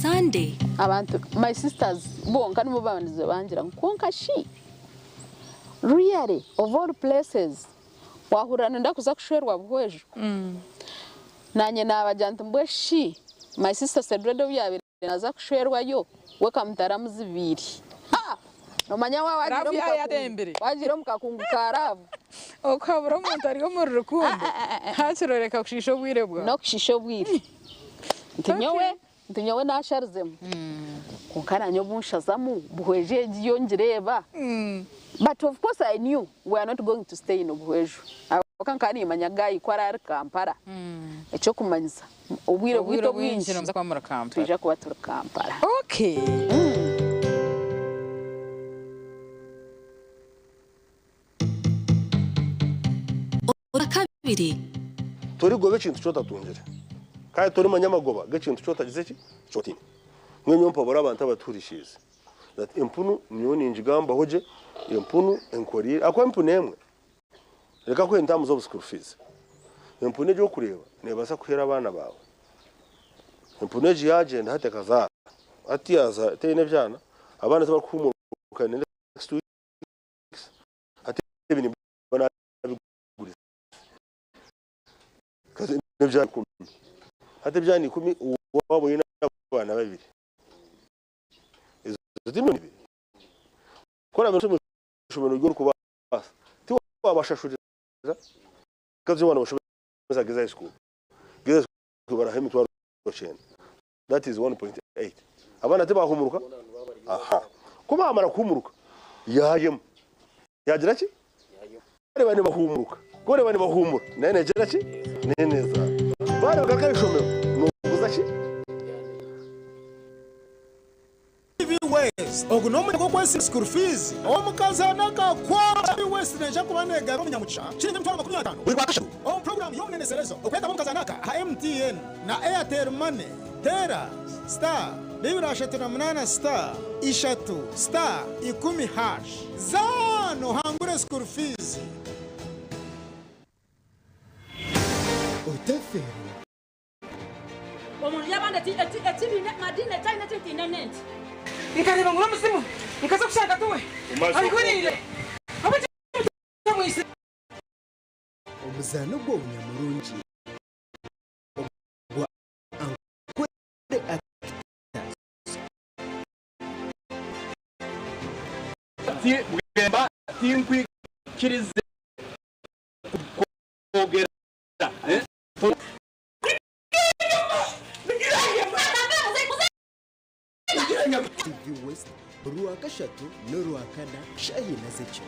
Speaker 5: Sunday.
Speaker 9: Abantu my sisters bonka nibo babandize bangira ngu kwonka shi really of all places wahurira noyenda kuza kushwerwa Buhweju? Nanye nabagira nti mbwe shi my sister Cedreda obu yabaire Naaza kushwerwayo we kamutare amuzibiire. Ha! Noomanya waaba wagiire
Speaker 10: Love
Speaker 9: omu
Speaker 10: yaaba
Speaker 9: kakungu,
Speaker 10: yatembire.
Speaker 9: wagiire omu kakungu ka laavu.
Speaker 10: Okuhabura omuntu ari omuri rukundo hakiri oreka kushiisha obwire bwawe.
Speaker 9: N'okushiisha obwire. Nti nyowe, nti nyowe naasharizemu. Kwonka naanye obu nshazamu, Buhweju egi yo ngireeba. But of course I knew we are not going to stay in Buhweju. Ahabw'okuba nkaba niimanya guy ku araari Kampala. Eky'okumanyisa. Obwire
Speaker 10: Obwire
Speaker 9: bwaitu
Speaker 10: obwingi
Speaker 9: obwingi
Speaker 10: nimuza kuba muri Kampala.
Speaker 9: nitwija kuba turi Kampala.
Speaker 10: Okay.
Speaker 5: Orwakabiri.
Speaker 18: Torigoba ekintu ki otatungire, kandi torimanya amagoba g'ekintu ki otagize ki? Eki otaine. Mbwenu nyowe mpabura abantu abatuhurikiize that empunu nyowe ningigambaho gye, empunu enkoriire, ahakuba empunu emwe Reka kuha entaamu z'obu school fees. Empunu egi orikureeba neebaasa kuheera abaana baawe. Empunu egi yaagyenda hati ekazaara, hati yaazaara teine ebyana, abaana tibarikuhuumuruka in the next 2 weeks, hati ebi nimba naabigurize. N'ebyana ikumi. Hati ebyana ikumi waaba oine abaana babiri. Ti miliyoni ibiri? Ku oraabe omu ishomero ry'orikubaasa, tiwaabashashurira? Because boona nibashomesa Geza High School. Geza High School baraha emitwaro kyenda. That is 1.8. Abaana tibahumuruka? Aha. Ku baamara kuhumuruka, yaayema. Yaagira ki? Bareeba nibahumuruka. Ku oreeba nibahumura, nayo neegira ki? Nayo neezaara. Bareeba nka ishomero, nooguza ki?
Speaker 7: TV West, Ogu n'omuringo gw'okwesiima school fees. Omukazi anakakwata. TV West neija kuba negabira omunyamugisha shilingi 250,000 buri Rwakashatu omu puroguraamu y'omuneneserezo okwetaba omukazi anaka aha MTN na Airtel Money. Teera star 238 star ishatu star ikumi hash. Zaana ohangure school fees.
Speaker 6: Otafeerwa.
Speaker 19: Omu nju y'abandi ekibiina madiini etaine eki ntiine n'enti.
Speaker 20: Nkareeba ngu n'omuzimu, nkaza kushanga tiwe ahuriire. Ahabw'enki mutamwitsire?
Speaker 6: Omuzaano gw'obunyamurungi ogwa Ankole Actors.
Speaker 21: Bwemba tinkwikirize kwogera.
Speaker 6: TV West buri Rwakashatu n'Orwakana shaaha ina z'ekiro.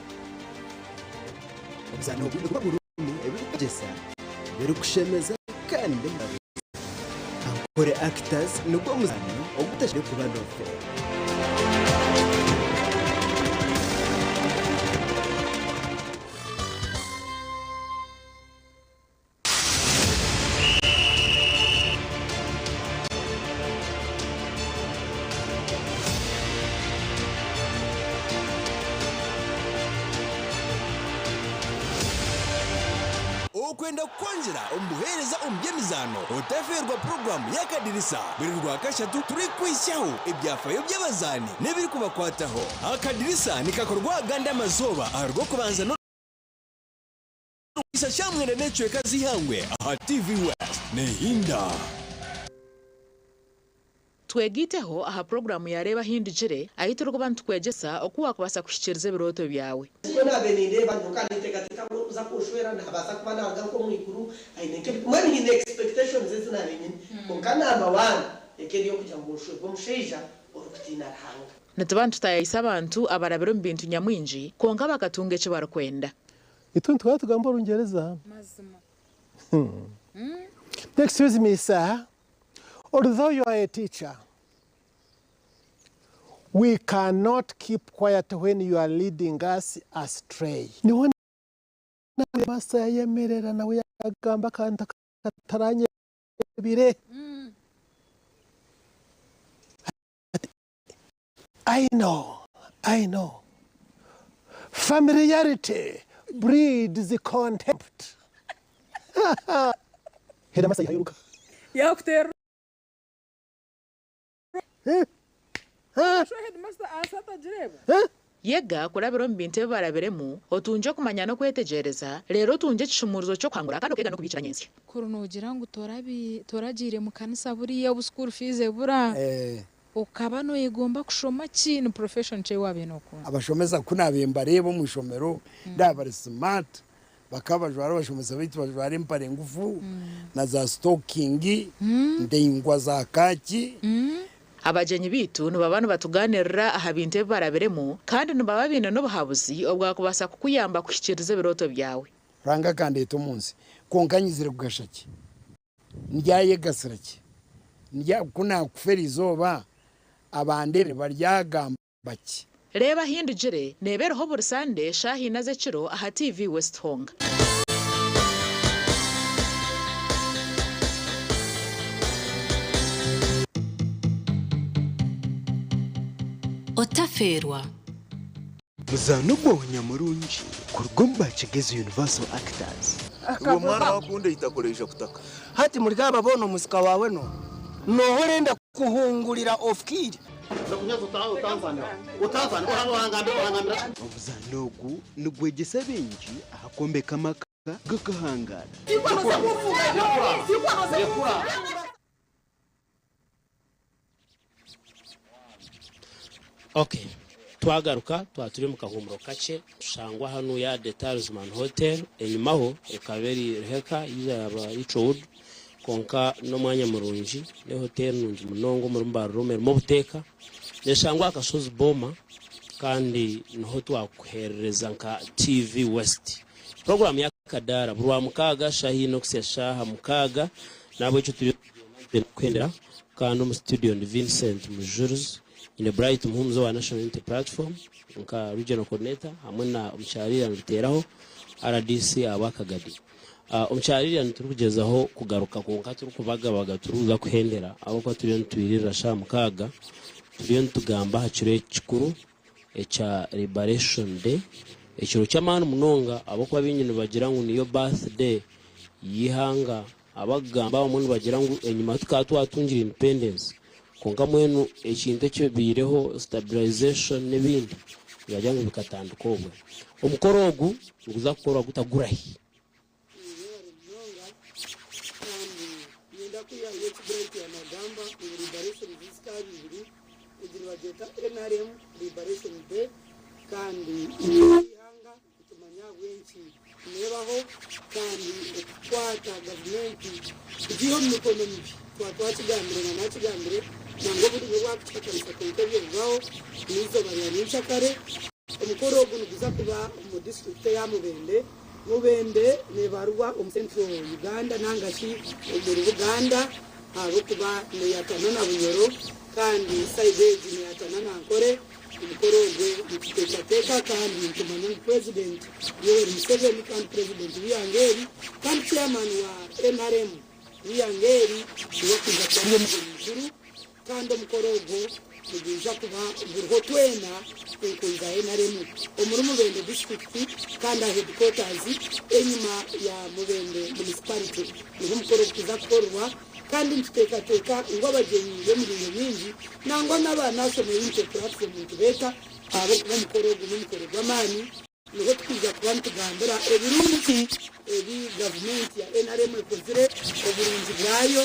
Speaker 6: Omuzaano ogu niguba gurimu ebirikwegyesa, ebirikushemeza kandi ebirikuhabuza. Ankole Actors nigwo muzaano ogutashemereire kuba noofeerwa.
Speaker 22: Okwenda kukwongyera omu buheereza omu by'emizaano, otafeerwa puroguraamu y'Akadirisa buri Rwakashatu turikukwitsyaho ebyafaayo by'abazaani n'ebirikubakwataho. Akadirisa nikakorwa agandi amazooba aha Rwokubanza n'Orwakana. Isa Kyamwenda n'ecweka z'eihangwe aha TV West nehinda.
Speaker 23: Twegaiteho aha puroguraamu ya Reeba Ahindugire, ahu turikuba nitukwegyesa oku waakubaasa kuhikiiriza ebirooto byawe.
Speaker 24: Mbwenu naabaire nindeeba nyowe nkaba ninteekateeka ngu orikuza kunshwera naabaasa kuba naaruga nk'omu iguru aine nk'ebi mbwenu haine expectations ezi naabaire nyine kwonka number one eka eri ey'okugira ngu nshwerwe omushaija orikutiina Ruhanga.
Speaker 23: Nituba nitutaayaayisa abantu abarabire omu bintu nyamwingi kwonka bakatunga eki barikwenda.
Speaker 25: Itwe nituba tugamba Orungyereza. Excuse me sir, although you are a teacher, we cannot keep quiet when you are leading us astray. Niho Master yayemerera nawe yagamba akantu akataranyebire. Ati, I know, I know. Familiarity breeds contempt. Headmaster yihayo oruka.
Speaker 10: Yakuterera Sho headmaster ahansi atagireeba.
Speaker 23: Yega kurabira omu bintu ebi barabiremu, otungye okumanya n'okwetegyereza, reero otungye ekishumuurizo ky'okuhangura kandi okeega n'okubiikira nyentsya.
Speaker 15: Kuri noogira ngu toragiire mu kanisa buriya obu school fees ebura, okaba noyegomba kushoma ki? Ni profession ki ei waabaire nookunda?
Speaker 26: Abashomesa ku naabaire mbareeba omu ishomero ndaaba bari smart, bakaba bajwara abashomesa baitu bajwara empare ngufu na za sitokingi ndaingwa za kaaki.
Speaker 23: Abagyenyi baitu nibaba nibatugaaniirira aha bintu ebi barabiremu kandi nibaba baine n'obuhabuzi obwakubaasa kukuyamba kuhikiiriza ebirooto byawe.
Speaker 26: Ruhanga akandeeta omu nsi, kwonka nyizire kugasha ki? Ndyayegasira ki? Ndya, ku naakufa eri izooba, abandeebire baryagamba ki?
Speaker 23: Reeba Ahindugire neeba eriho buri Sande shaaha ina z'ekiro aha TV West Honga.
Speaker 5: Otafeerwa.
Speaker 6: Muzaano gwawe nyamurungi kuruga omu ba Kigezi Universal Actors.
Speaker 16: Iwe mwana wakunda eitaka oraija kutaka.
Speaker 24: Hati muri aba boona omusika waawe n'oha? N'oha orenda kuhungurira ofikiire?
Speaker 6: Omuzaano ogu nigwegyesa baingi aha kwombeka amaka gakahangaara.
Speaker 3: Ok twagaruka twaba turi omu kahuumuro kakye tushangwa hanu ya The Talisman Hotel enyimaho ekaba eri Ruheka yaija yaba Ichwood kwonka n'omwanya murungi n'ehoteeri nungi munonga omuri Mbarara erimu obuteeka neshangwa aha kashozi Boma kandi niho twakuherereza nka TV West. Puroguraamu y'akadaara buri Rwamukaaga shaaha ina okuhitsya shaaha mukaaga n'ahabw'ekyo turiyo nitugyenda kuhendera kandi omu situdiyo ndi Vincent Mujurizi Nyine Bright Muhumuza owa National Unity Platform nka Regional Coordinator hamwe na Omukyara Lilian Ruteraho rdc ahabwa Kagadi. Omukyara Lilian turikugyezaho kugaruka kwonka turikubagabaga turikuza kuhendera ahabw'okuba turiyo nitwiririra shaaha mukaaga turiyo nitugamba aha kiro eki kikuru ekya Liberation Day, ekiro ky'amaani munonga ahabw'okuba baingi nibagira ngu niyo birthday y'eihanga. Abakugamba abamwe nibagira ngu enyima tukaba twatungire independence kwonka mbwenu ekintu ekibaireho stabilization n'ebindi nibagira ngu bikatandika obwe. Omukoro ogu niguza kukorwa guta gurahi?
Speaker 1: Mwebare munonga kandi niinyenda kwihayo eki Bright yanagamba ngu liberation zizikaba ibiri egi nibagyeta NRM liberation day kandi itwe nk'eihanga Nitumanya ahabw'enki neebaho kandi okukwata gavumenti kugiiha omu mikono mibi. Twaba twakigambire na naakigambire, nangwa obundi n'obu waakukihakanisa kwonka ebyo bibaho n'eizooba rya nyenkyakare. Omukoro ogu niguza kuba omu disiturikiti eya Mubende. Mubende neebarwa omu Central Uganda nanga shi omuri Buganda ahabw'okuba neeyatana na Bunyoro kandi sayidi egi neeyatana na Ankore. Omukoro ogwe nituteekateeka kandi nitumanya ngu Purezidenti Yoweri Museveni kandi Purezidenti w'eihanga eri kandi Chairman wa NRM w'eihanga eri niwe akwija kuba ari omugyenyi mukuru kandi omukoro ogwo nigwija kuba guriho twena enkunzi za NRM omuri Mubende disiturikiti kandi aha headquarters enyima ya Mubende Municipality niho omukoro gukuza kukorerwa. Kandi nituteekateeka ngu abagyenyi b'emiringo mingi nangwa n'aba National Unity Platform nitubeeta ahabw'okuba omukoro ogu n'omukoro gw'amaani. Niho tukwija kuba nitugambira ebirungi ebi gavumenti ya nrm ekozire, oburungi bwayo,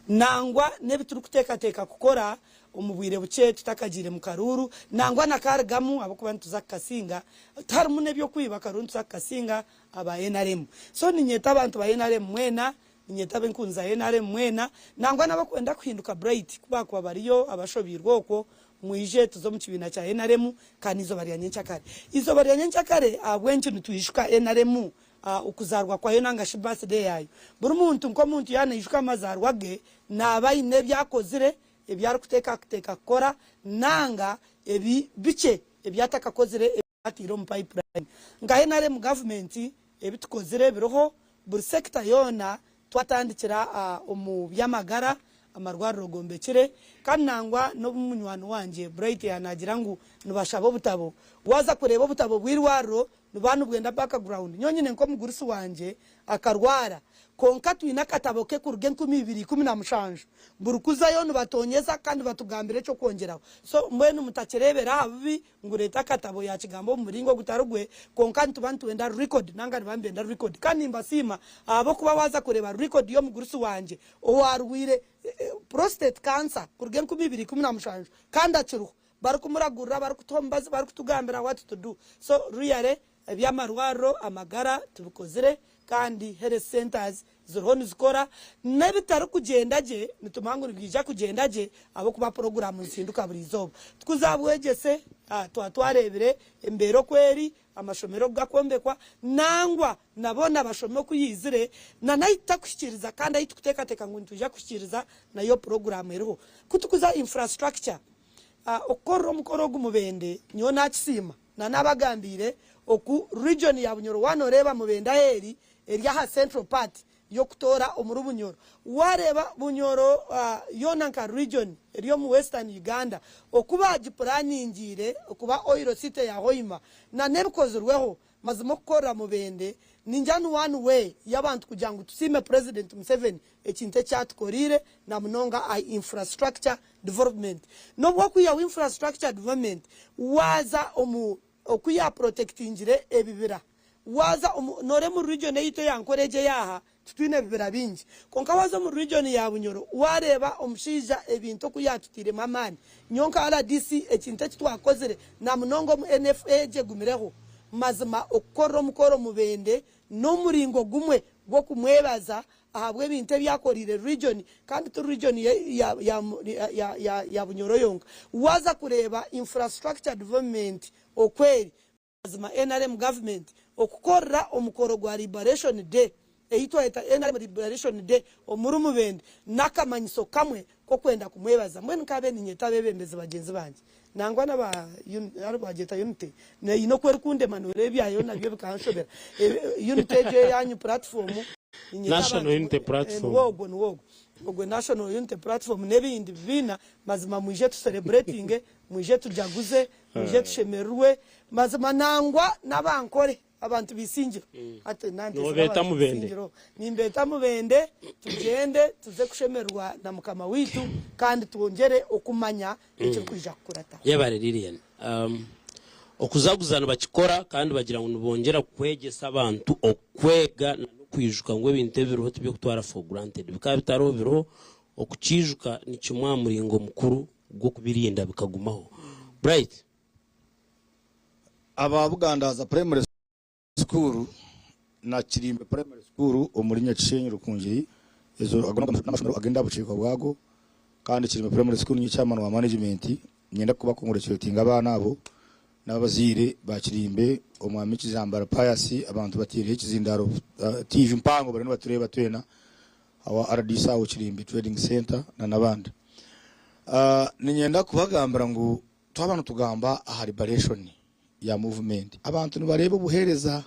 Speaker 1: nangwa n'ebi turikuteekateeka kukora omu bwire bukye tutakagiire mu karuuru nangwa na karugamu ahabw'okuba nituza kukasinga. Tiharimu n'eby'okwiba, akaruuru nituza kukasinga aba nrm. So niinyeta abantu ba nrm mwena Niinyeta ab'enkunzi za nrm mwena, nangwa n'abarikwenda kuhinduka Bright ku baakuba bariyo abashobeirwe okwo, mwije tuze omu kibiina kya nrm kandi n'eizooba rya nyenkyakare. Eizooba rya nyenkyakare ahabw'enki nitwijuka nrm okuzaarwa kwayo nanga shi birthday yaayo? Buri muntu nk'omuntu yaaba naijuka amazaarwa ge, naaba aine ebi akozire, ebi arikuteekateeka kukora nanga ebi bikye ebi atakakozire ebi ataire omu pipeline. Nka nrm gavumenti Ebi tukozire biriho buri sector yoona twatandikira omu by'amagara, amarwariro gombekire kandi nangwa n'obu munywani wangye Bright yaanagira ngu nibashaba obutabo, waaza kureeba obutabo bw'eirwariro nibuba nibwenda background. Nyowe nyine nk'omugurusi wangye akarwara kwonka twine akatabo ke kuruga 2017 buri kuzayo nibatonyeza kandi batugambira eky'okwongyeraho so mbwenu mutakireebera aha bubi Ngu reeta akatabo yaakigamba omu muringo ogutari gwe, kwonka nituba nitwenda record nanga niba nibenda record. Kandi nimbasiima ahabw'okuba waaza kureeba record y'omugurusi wangye owaarwaire prostate cancer kuruga 2017 kandi akiriho, barikumuragurira, barikutuha omubazi, barikutugambira what to do. So really eby'amarwariro, amagara tubikozire kandi health centres ziriho nizikora, n'ebitarikugyenda gye nitumanya ngu nibiija kugyenda gye ahabw'okuba puroguraamu nizihinduka buri izooba. Tikuza aha bwegyese, twaba twareebire embeera oku eri, amashomero oku garikwombekwa, nangwa na boona bashomi oku yaizire, na n'ahu tutakuhikiiriza kandi ahu turikuteekateeka ngu nitwija kuhikiiriza nayo puroguraamu eriho. Ku turikuza aha infrastructure, okukorera omukoro ogu Mubende, nyowe naakisiima na naabagambiire oku region ya Bunyoro waaba nooreeba Mubende ahu eri, eri aha central part y'okutoora omuri Bunyoro. Waareeba Bunyoro yoona nka region eri omu western Uganda oku baagipuraningiire kuba oil city ya Hoima na n'ebikozirweho, mazima okukorera Mubende ningira ni one way y'abantu kugira ngu tusiime President Museveni ekintu eki atukoreire na munonga aha infrastructure development. N'obu okwihaho infrastructure development waaza omu oku yaapurotekitingire ebibira Waaza omu, noreeba omuri region eyaitu eya Nkore egyo eyaaha,
Speaker 24: Titwine bibira bingi. Kwonka waaza omu region ya Bunyoro waareeba omushaija ebintu oku yaatutairemu amaani. Nyowe nka rdc ekintu eki twakozire na munonga omu NFA egi egumireho, mazima okukorera omukoro Mubende n'omuringo gumwe gw'okumwebaza ahabw'ebintu ebi akoreire region kandi ti region ya Bunyoro yonka. Waaza kureeba infrastructure development oku eri, Mazima nrm government okukorera omukoro gwa Liberation Day ei twayeta nrm Liberation Day omuri Mubende nakamanyiso kamwe kokwenda kumwebaza. Mbwenu nkabe ninyeta abebembezi bagyenzi bangye nangwa naba bagyeta Unity eine oku erikundema noreeba ebyayo nabyo bikanshobera. Unity egyo eyanyu platform ninyeta
Speaker 3: National
Speaker 24: abantu
Speaker 3: Unity Platform.
Speaker 24: niwe ogwo niwe ogwo ogwo National Unity Platform nebindi bibiina mazima mwije tu celebratinge mwije tujaguze Mwije tushemererwe mazima nangwa n'abankore abantu b'eisingiro. Hati nantesire
Speaker 3: Nobeeta
Speaker 24: abantu
Speaker 3: Mubende.
Speaker 24: b'eisingiro. Nimbeeta Mubende tugyende tuze kushemererwa na Mukama waitu kandi twongyere okumanya ekirikwija kukurataho.
Speaker 3: Yebare Lilian. Okuzaguza nibakikora kandi bagira ngu nibongyera kwegyesa abantu okwega na n'okwijuka ngu ebintu ebiriho tiby'okutwara for granted. Bikaba bitariho biriho, okukiijuka ni kimwe aha muringo mukuru gw'okubirinda bikagumaho. Bright.
Speaker 2: Aba Bugandaza Primary School na Kirimbe Primary School omuri Nyakishenyi Rukungiri ezo ago n'amashomero ag'enda aha bukiika bwago kandi Kirimbe Primary School ninye chairman wa management niinyenda kuba congratulatinga abaana abo n'abazaire ba Kirimbe omwami Kizambara Pius abantu bateireho ekizindaaro TV mpango bariyo nibatureeba twena awa rdc aho Kirimbi Trading Centre na n'abandi. Niinyenda kubagambira ngu twaba nitugamba aha liberation ya movement, abantu nibareeba obuheereza.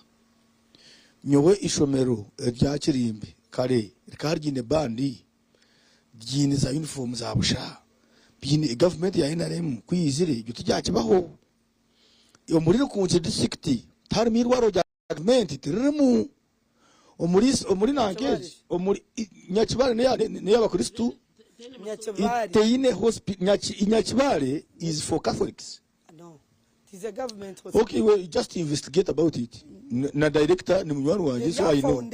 Speaker 2: Nyowe eishomero erya Kirimbi kare rikaba ryine bandi, ryine za uniform za busha, byine gavumenti ya NRM ku yaizire ebyo tibyakibaho. Omuri Rukungiri disiturikiti tiharimu eirwariro rya Gavumenti tiririmu omuri omuri nanka egi omuri Nyakibale neyabakristu teyine Nyakibale is for Catholics ok iwe just investigate about it na director ni munywani wangye so I know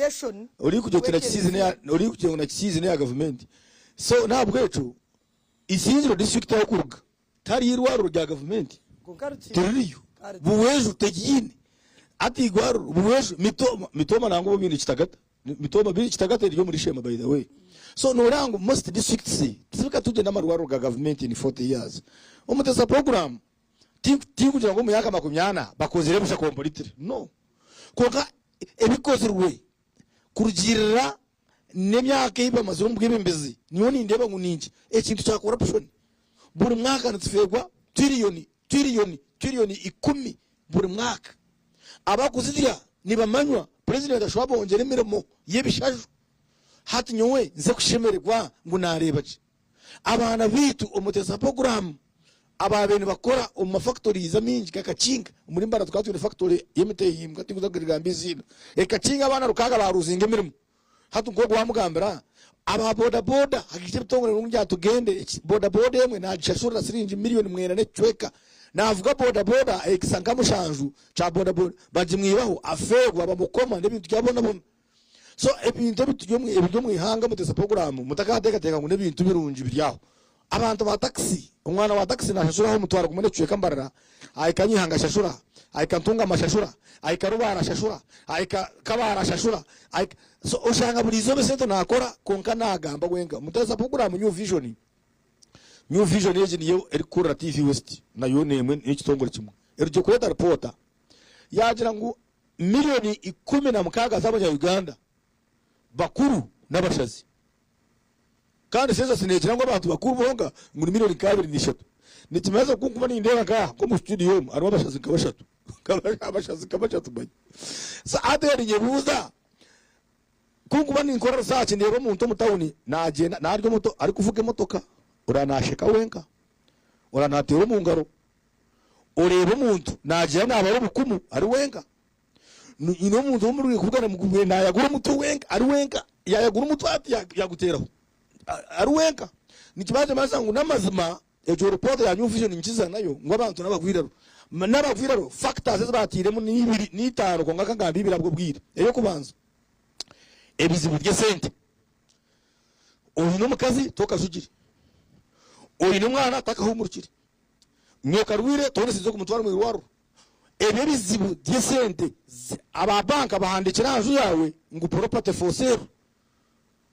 Speaker 2: orikugira oti orikugira ngu Nakisiizi neya gavumenti so nahabwekyo Isingiro district ahokuruga Tihariyo irwariro rya gavumenti, tiririyo. Buhweju tegiine. Hati irwariro Buhweju, Mitooma, Mitooma nangwa bo baine Kitagata. Mitooma baine Kitagata eri omuri Sheema by the way. So nooreeba ngu most districts tizirika tugye n'amarwariro ga gavumenti in 40 years. Omutesa program tinkugira ngu omu myaka 40 bakozire busha completely, no. Kwonka ebikozirwe kurugiirira n'emyaka ei bamazire omu bwebembezi, nyowe nindeeba ngu ninki ekintu kya corruption. Buri mwaka nitufeerwa tiriyoni, tiriyoni, tiriyoni ikumi buri mwaka. Abakuzirya nibamanywa, purezidenti ashobora abongyera emirimo y'ebishaju. Hati nyowe nze kushemererwa ngu naareeba ki? Abaana baitu omu Tesa Poguramu abaabaire nibakora omu mafactories amaingi nka Kakinga, omuri Mbarara tukaba twine factory y'emitehimbwa tinkuza kugigamba eiziina, e Kakinga abaana rukaaga baaruzinga emirimo. Hati nk'ogu waamugambira aba boda boda hakaija ebitongore ngu tugende, boda boda emwe naagishashurira siringi miriyoni mwenda n'ekicweka. Naavuga boda boda ahikisa nka mushanju kya boda boda bagimwibaho afeerwa bamukoma n'ebintu byabonabona. So ebintu ebituri omu ebiri omu ihanga mutesa puroguraamu mutakateekateeka ngu n'ebintu birungi biri aho. Abantu ba takisi, omwana wa takisi naashashuraho omutwaro gumwe n'ekicweka Mbarara, ahika Nyihanga ashashura, ahika Ntungamo ashashura, ahika Rubare ashashura, ahika Kabale ashashura, ahika so oshanga buri izooba esente naakora kwonka naagamba wenka. Mutesa puroguraamu New Vision, New Vision egi niyo erikukurira TV West nayo n'emwe n'ekitongore kimwe. Erugire kureeta ripoota yaagira ngu Miriyoni 16 z'abanya-Uganda bakuru n'abashazi. Kandi census neegira ngu abantu bakuru bonka ngu ni miriyoni nka 23. Nikimanyisa ku nkuba nindeeba nk'aha nk'omu studio omu harimu abashazi nka bashatu. Abashazi nka bashatu manya. So hati ninyebuuza ku nkuba ninkora research ndeeba omuntu omu tawuni naagyenda naarya omuto arikuvuga emotoka oraba naasheka wenka, oraba naateera omu ngaro. Oreeba omuntu naagira naabara obukumu ari wenka. Nyine omuntu ou muri kuvugana naayagura omutwe wenka ari wenka, yaayagura omutwe ati yaaguteeraho ari wenka. Nikiba nikimanyisa ngu n'amazima egyo ripoota ya New Vision nikiza nayo ngu abantu n'abagwiraro. N'abagwiraro factors ezi baatairemu ni ibiri, ni itaano kwonka nkagambe ibiri ahabw'obwire. Ey'okubanza. Ebizibu by'esente. Oine omukazi tokajugire, oine omwana takahumurukire, nyoka arwaire toine sente z'okumutwara omu irwariro. Ebyo ebizibu by'esente. Aba banka bahandiikire aha nju yaawe ngu property for sale,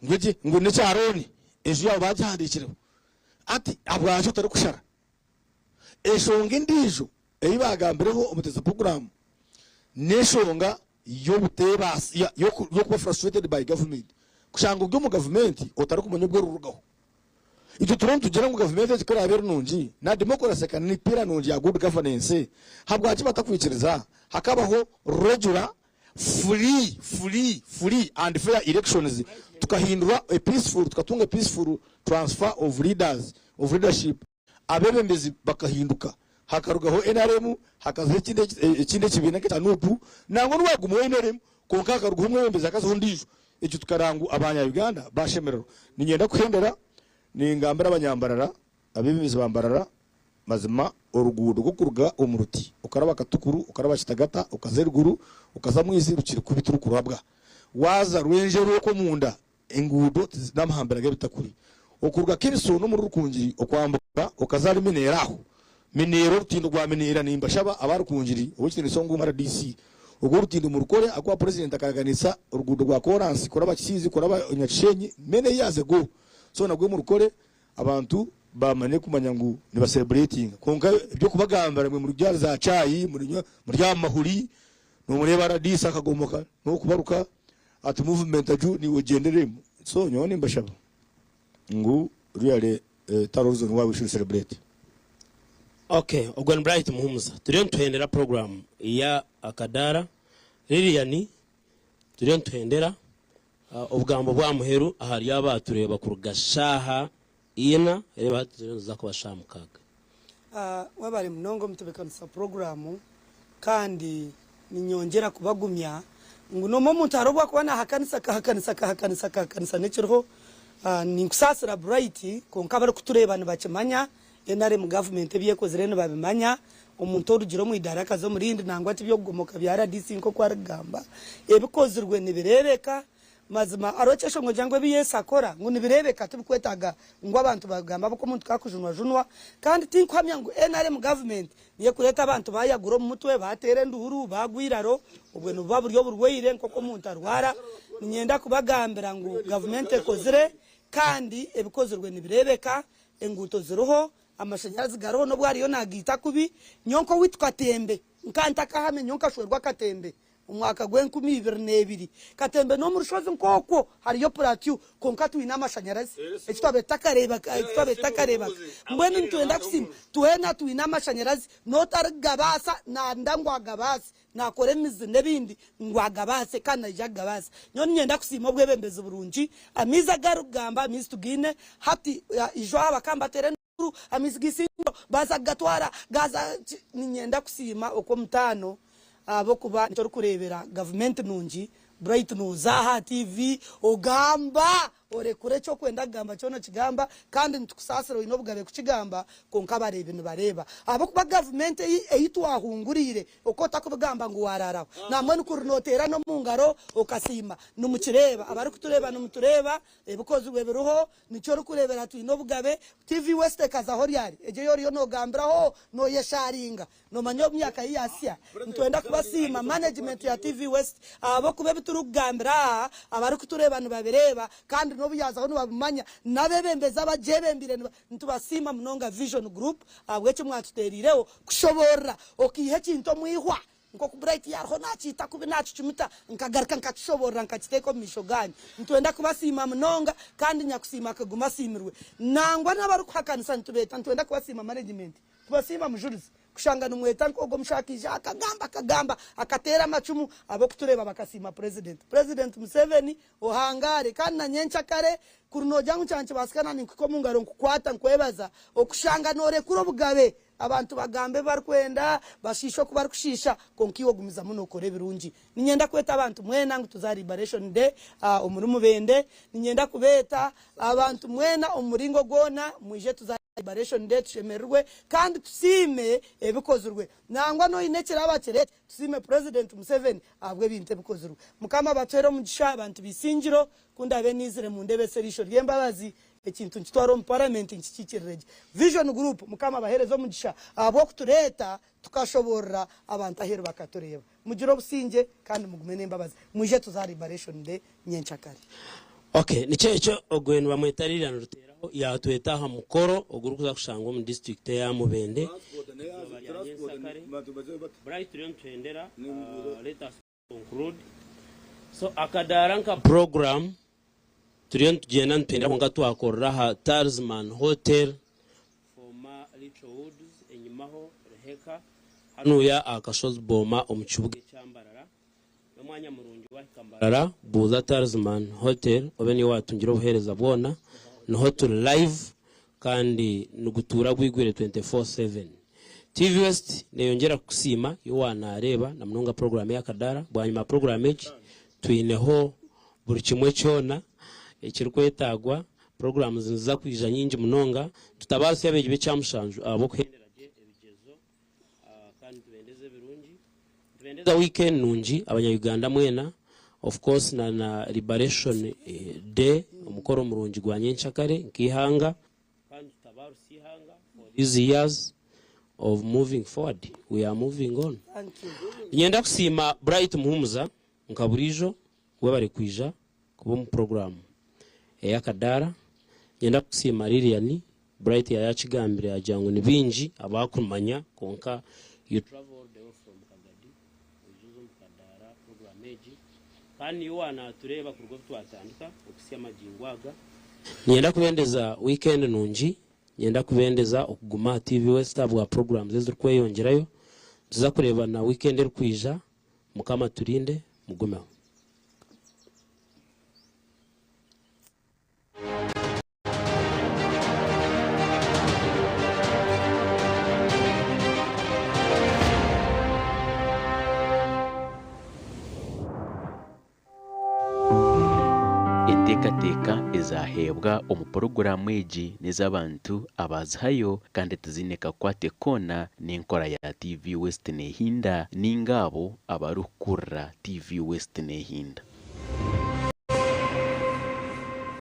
Speaker 2: ngu egi ngu n'ekya loan, enju yaawe bagihandiikireho. Hati habwaki otarikushara? Enshonga endiijo ei baagambireho omu Teza Puroguraamu n'enshonga y'obuteebaasa, y'okuba frustrated by government. Kushanga ori omu gavumenti otarikumanya obu erikurugaho. Itwe turiyo nitugira ngu gavumenti egi ku eraabe eri nungi, na democracy ka ni pillar nungi ya good governance, habwaki batakwikiriza hakabaho regular, free, free, free and fair elections tukahindura a peaceful, tukatunga a peaceful transfer of leaders, of leadership. Abeebembezi bakahinduka, hakarugaho nrm, hakazaho ekindi ekindi ekibiina nk'ekya nup, nangwa n'obu haagumaho nrm kwonka hakarugaho omwebembezi hakazaho ondiijo. Ekyo tukareeba ngu abanya Uganda baashemererwa. Niinyenda kuhendera ningambira abanyambarara, abeebembezi ba Mbarara, mazima oruguudo rw'okuruga omu Ruti okaraba Katukuru, okaraba Kitagata, okaza eruguru, okaza Mwizi rukiri kubi tirukurabwa. Waaza Rwenjeru okwo omunda Enguudo n'amahambira g'ebitakuri. Okuruga Kiriso n'omuri Rukungiri okwambuka okaza ahari Mineera aho. Mineera orutindo rwa Mineera nimbashaba aba Rukungiri ow'ekitiinisa ngu RDC orwo orutindo murukore ahakuba Purezidenti akaraganisa oruguudo rwa koransi kuraba Kisiizi kuraba Nyakishenyi many years ago so nabwo murukore abantu bamanye kumanya ngu niba celebratinga kwonka eby'okubagambira imwe muri ahari za chai muri aha mahuri nomureeba RDC akagomoka n'okubaruka Ati movement aju niiwe ogyenderemu so nyowe nimbashaba ngu really tihariho reason why we should celebrate.
Speaker 3: Ok ogwo ni Bright Muhumuza turiyo nituhendera program ya Akadaara Lilian turiyo nituhendera obugambo bwa muheru ahari abatureeba kuruga shaaha ina reeba hati turiyo nituza kuba shaaha mukaaga.
Speaker 1: Webare munonga omutebekanisa puroguramu kandi ninyongyera kubagumya ngu n'omwe omuntu hariho obu akuba nahakanisa akahakanisa akahakanisa akahakanisa n'ekiriho. Ninkusaasira Bright kwonka abarikutureeba nibakimanya, nrm gavumenti ebi ekozire nibabimanya, omuntu orugire omu idaara akaza omu rindi nangwa tiby'okugomoka bya rdc nk'oku arikugamba, ebikozirwe nibireebeka. Mazima, hariho ekyeshongo ngira ngu ebi Yesu akora ngu nibireebeka tibikwetaaga ngu abantu babigambe ahabw'okuba omuntu kakujunwajunwa. Kandi tinkuhamya ngu nrm government niyo ekureeta abantu bayagura omu mutwe, bateera enduuru, bagwa eiraro, obwe nibuba buri oburwaire nk'oku omuntu arwara. Niinyenda kubagambira ngu gavumenti ekozire kandi ebikozirwe nibireebeka, enguuto ziriho, amashanyarazi gariho n'obu ariyo nagaita kubi. Nyowe nk'owaitu Katembe nka ntakahamya nyowe nkashwerwa Katembe Omwaka gw'enkumi ibiri n'ebiri, Katembe n'omu rushozi nk'okwo hariyo plateau kwonka twine amashanyarazi eki twabaire tutakareebeka eki twabaire tutakareebaka. Mbwenu nitwenda kusiima twena twine amashanyarazi n'otarikugabaasa nanda ngu agabaase naakora emizi n'ebindi ngu agabaase kandi naija kugabaasa. Nyowe niinyenda kusiima obwebembezi burungi, amaizi agarikugamba amaizi tugaine hati ijo aha bakaba nibateera enduuru amaizi g'eisingiro baaza kugatwara gaaza niinyenda kusiima okw'omutaano Ahabw'okuba nikyo orikureebera gavumenti nungi, Bright nooza aha TV ogamba orekura eki orikwenda kugamba kyona okigamba kandi nitukusaasira oine obugabe kukigamba kwonka abareebi nibareeba. Ahabw'okuba gavumenti ei twahunguriire oku otakubigamba ngu waraaraho nambwenu kuri nooteera n'omu ngaro okasiima. Nimukireeba, abarikutureeba nimutureeba, ebikozirwe biriho, Nikyo orikureebera twine obugabe. TV West ekazaho ryari? Egyo ei oriyo noogambiraho nooyeshaaringa. Noomanya omu myaka ei yaasya. Nitwenda kubasiima management ya TV West ahabw'okuba ebi turikugambira aha abarikutureeba nibabireeba kandi n'obu yaazaho nibabimanya. N'abeebembezi abagyebembeire nitubasiima munonga Vision Group ahabw'eki mwatuteereireho kushoboorora okaiha ekintu omu ihwa. Nk'oku Bright yaariho naakiita kubi naakicumita, nkagaruka nkakishoboorora nkakiteeka omu maisho gaanyu. Nitwenda kubasiima munonga kandi nyakusiima akaguma asiimirwe. Nangwa n'abarikuhakanisa nitubeeta nitwenda kubasiima management. Tubasiima Mujurizi kushanga nimweta nk'ogwo omushaho akaija akagamba akagamba akateera amacumu ab'okutureeba bakasiima Purezidenti. Purezidenti Museveni ohangaare kandi na nyenkyakare kuri noogira ngu kyankibaasika na ninkuhika omu ngaro nkukwata nkwebaza okushanga noorekura obugabe Abantu bagamba ebi barikwenda, bashiisha oku barikushiisha, kwonka iwe ogumizamu nookora ebirungi. Niinyenda kweta abantu mwena ngu tuze aha Liberation Day omuri Mubende. Niinyenda kubeeta abantu mwena omu muringo gwona mwije tuze aha. Liberation Day tushemererwe kandi tusiime ebikozirwe. Nangwa n'oine ekiraba kireete tusiime President Museveni ahabw'ebintu ebikozirwe. Mukama abatuhere omugisha abantu b'Isingiro, ku ndabe niizire mundebese eriisho ry'embabazi, ekintu nkitware omu Parliament nkikiikirire gye. Vision Group Mukama abahereze omugisha ahabw'okutureeta tukashoboorora abantu aheeru bakatureeba. Mugire obusingye kandi mugume n'embabazi. Mwije tuze aha Liberation Day nyenkyakare.
Speaker 3: Ok nikyo ekyo ogwe nibamweta Lilian Ruteraho yatweta aha mukoro ogurikuza kushangwa omu district eya Mubende eizooba rya nyensakare. Bright turiyo nituhendera let us conclude. So akadaara nka program turiyo nitugyenda nituhendera kwonka twakorera aha Talisman Hotel former Little Woods enyimaho Ruheka hanuya aha Kashozi Boma omu kibuga ekya Mbarara. N'omwanya murungi wahika Mbarara buuza Talisman Hotel obe niyo watungira obuheereza bwona. Niho turi live kandi nigutuura gwigwire 24/7. TV West neyongyera kukusiima iwe wanareeba na munonga puroguraamu ey'akadaara. Bwanyima ya puroguraamu egi twineho buri kimwe kyona ekirikwetaagwa. Puroguraamu niziza kwija nyingi munonga. Tutabaasya abeegi b'ekyamushanju ahabw'okuhendera gye ebigyezo kandi nitubendeza ebirungi. Nitubendeza weekend nungi abanya Uganda mwena. Of course na na Liberation Day omukoro murungi gwa nyenkyakare nk'eihanga. Kandi tutabarutsya eihanga for these years of moving forward. We are moving on. Niinyenda kusiima Bright Muhumuza nka buriijo webare kwija kuba omu puroguraamu ey'akadaara. Niinyenda kusiima Lilian, Bright yaayakigambire yaagira ngu ni baingi abakumanya kwonka you travel all the way from Kagadi oije oze omu kadaara puroguraamu egi kandi niiwe waanaatureeba kuruga obu twatandika okuhitsya magingo aga. Niinyenda kubendeza wiikendi nungi, niinyenda kubendeza okuguma aha TV West ahabwa puroguraamu ezirikweyongyerayo. Nituza kureebana wiikendi erikwija. Mukama aturinde, mugumeho.
Speaker 4: Enteekateeka ezaaheebwa omu puroguraamu egi n'ez'abantu abaazihayo kandi tiziine kakwate koona n'enkora ya TV West Nehinda ninga abo abarikukurira TV West Nehinda.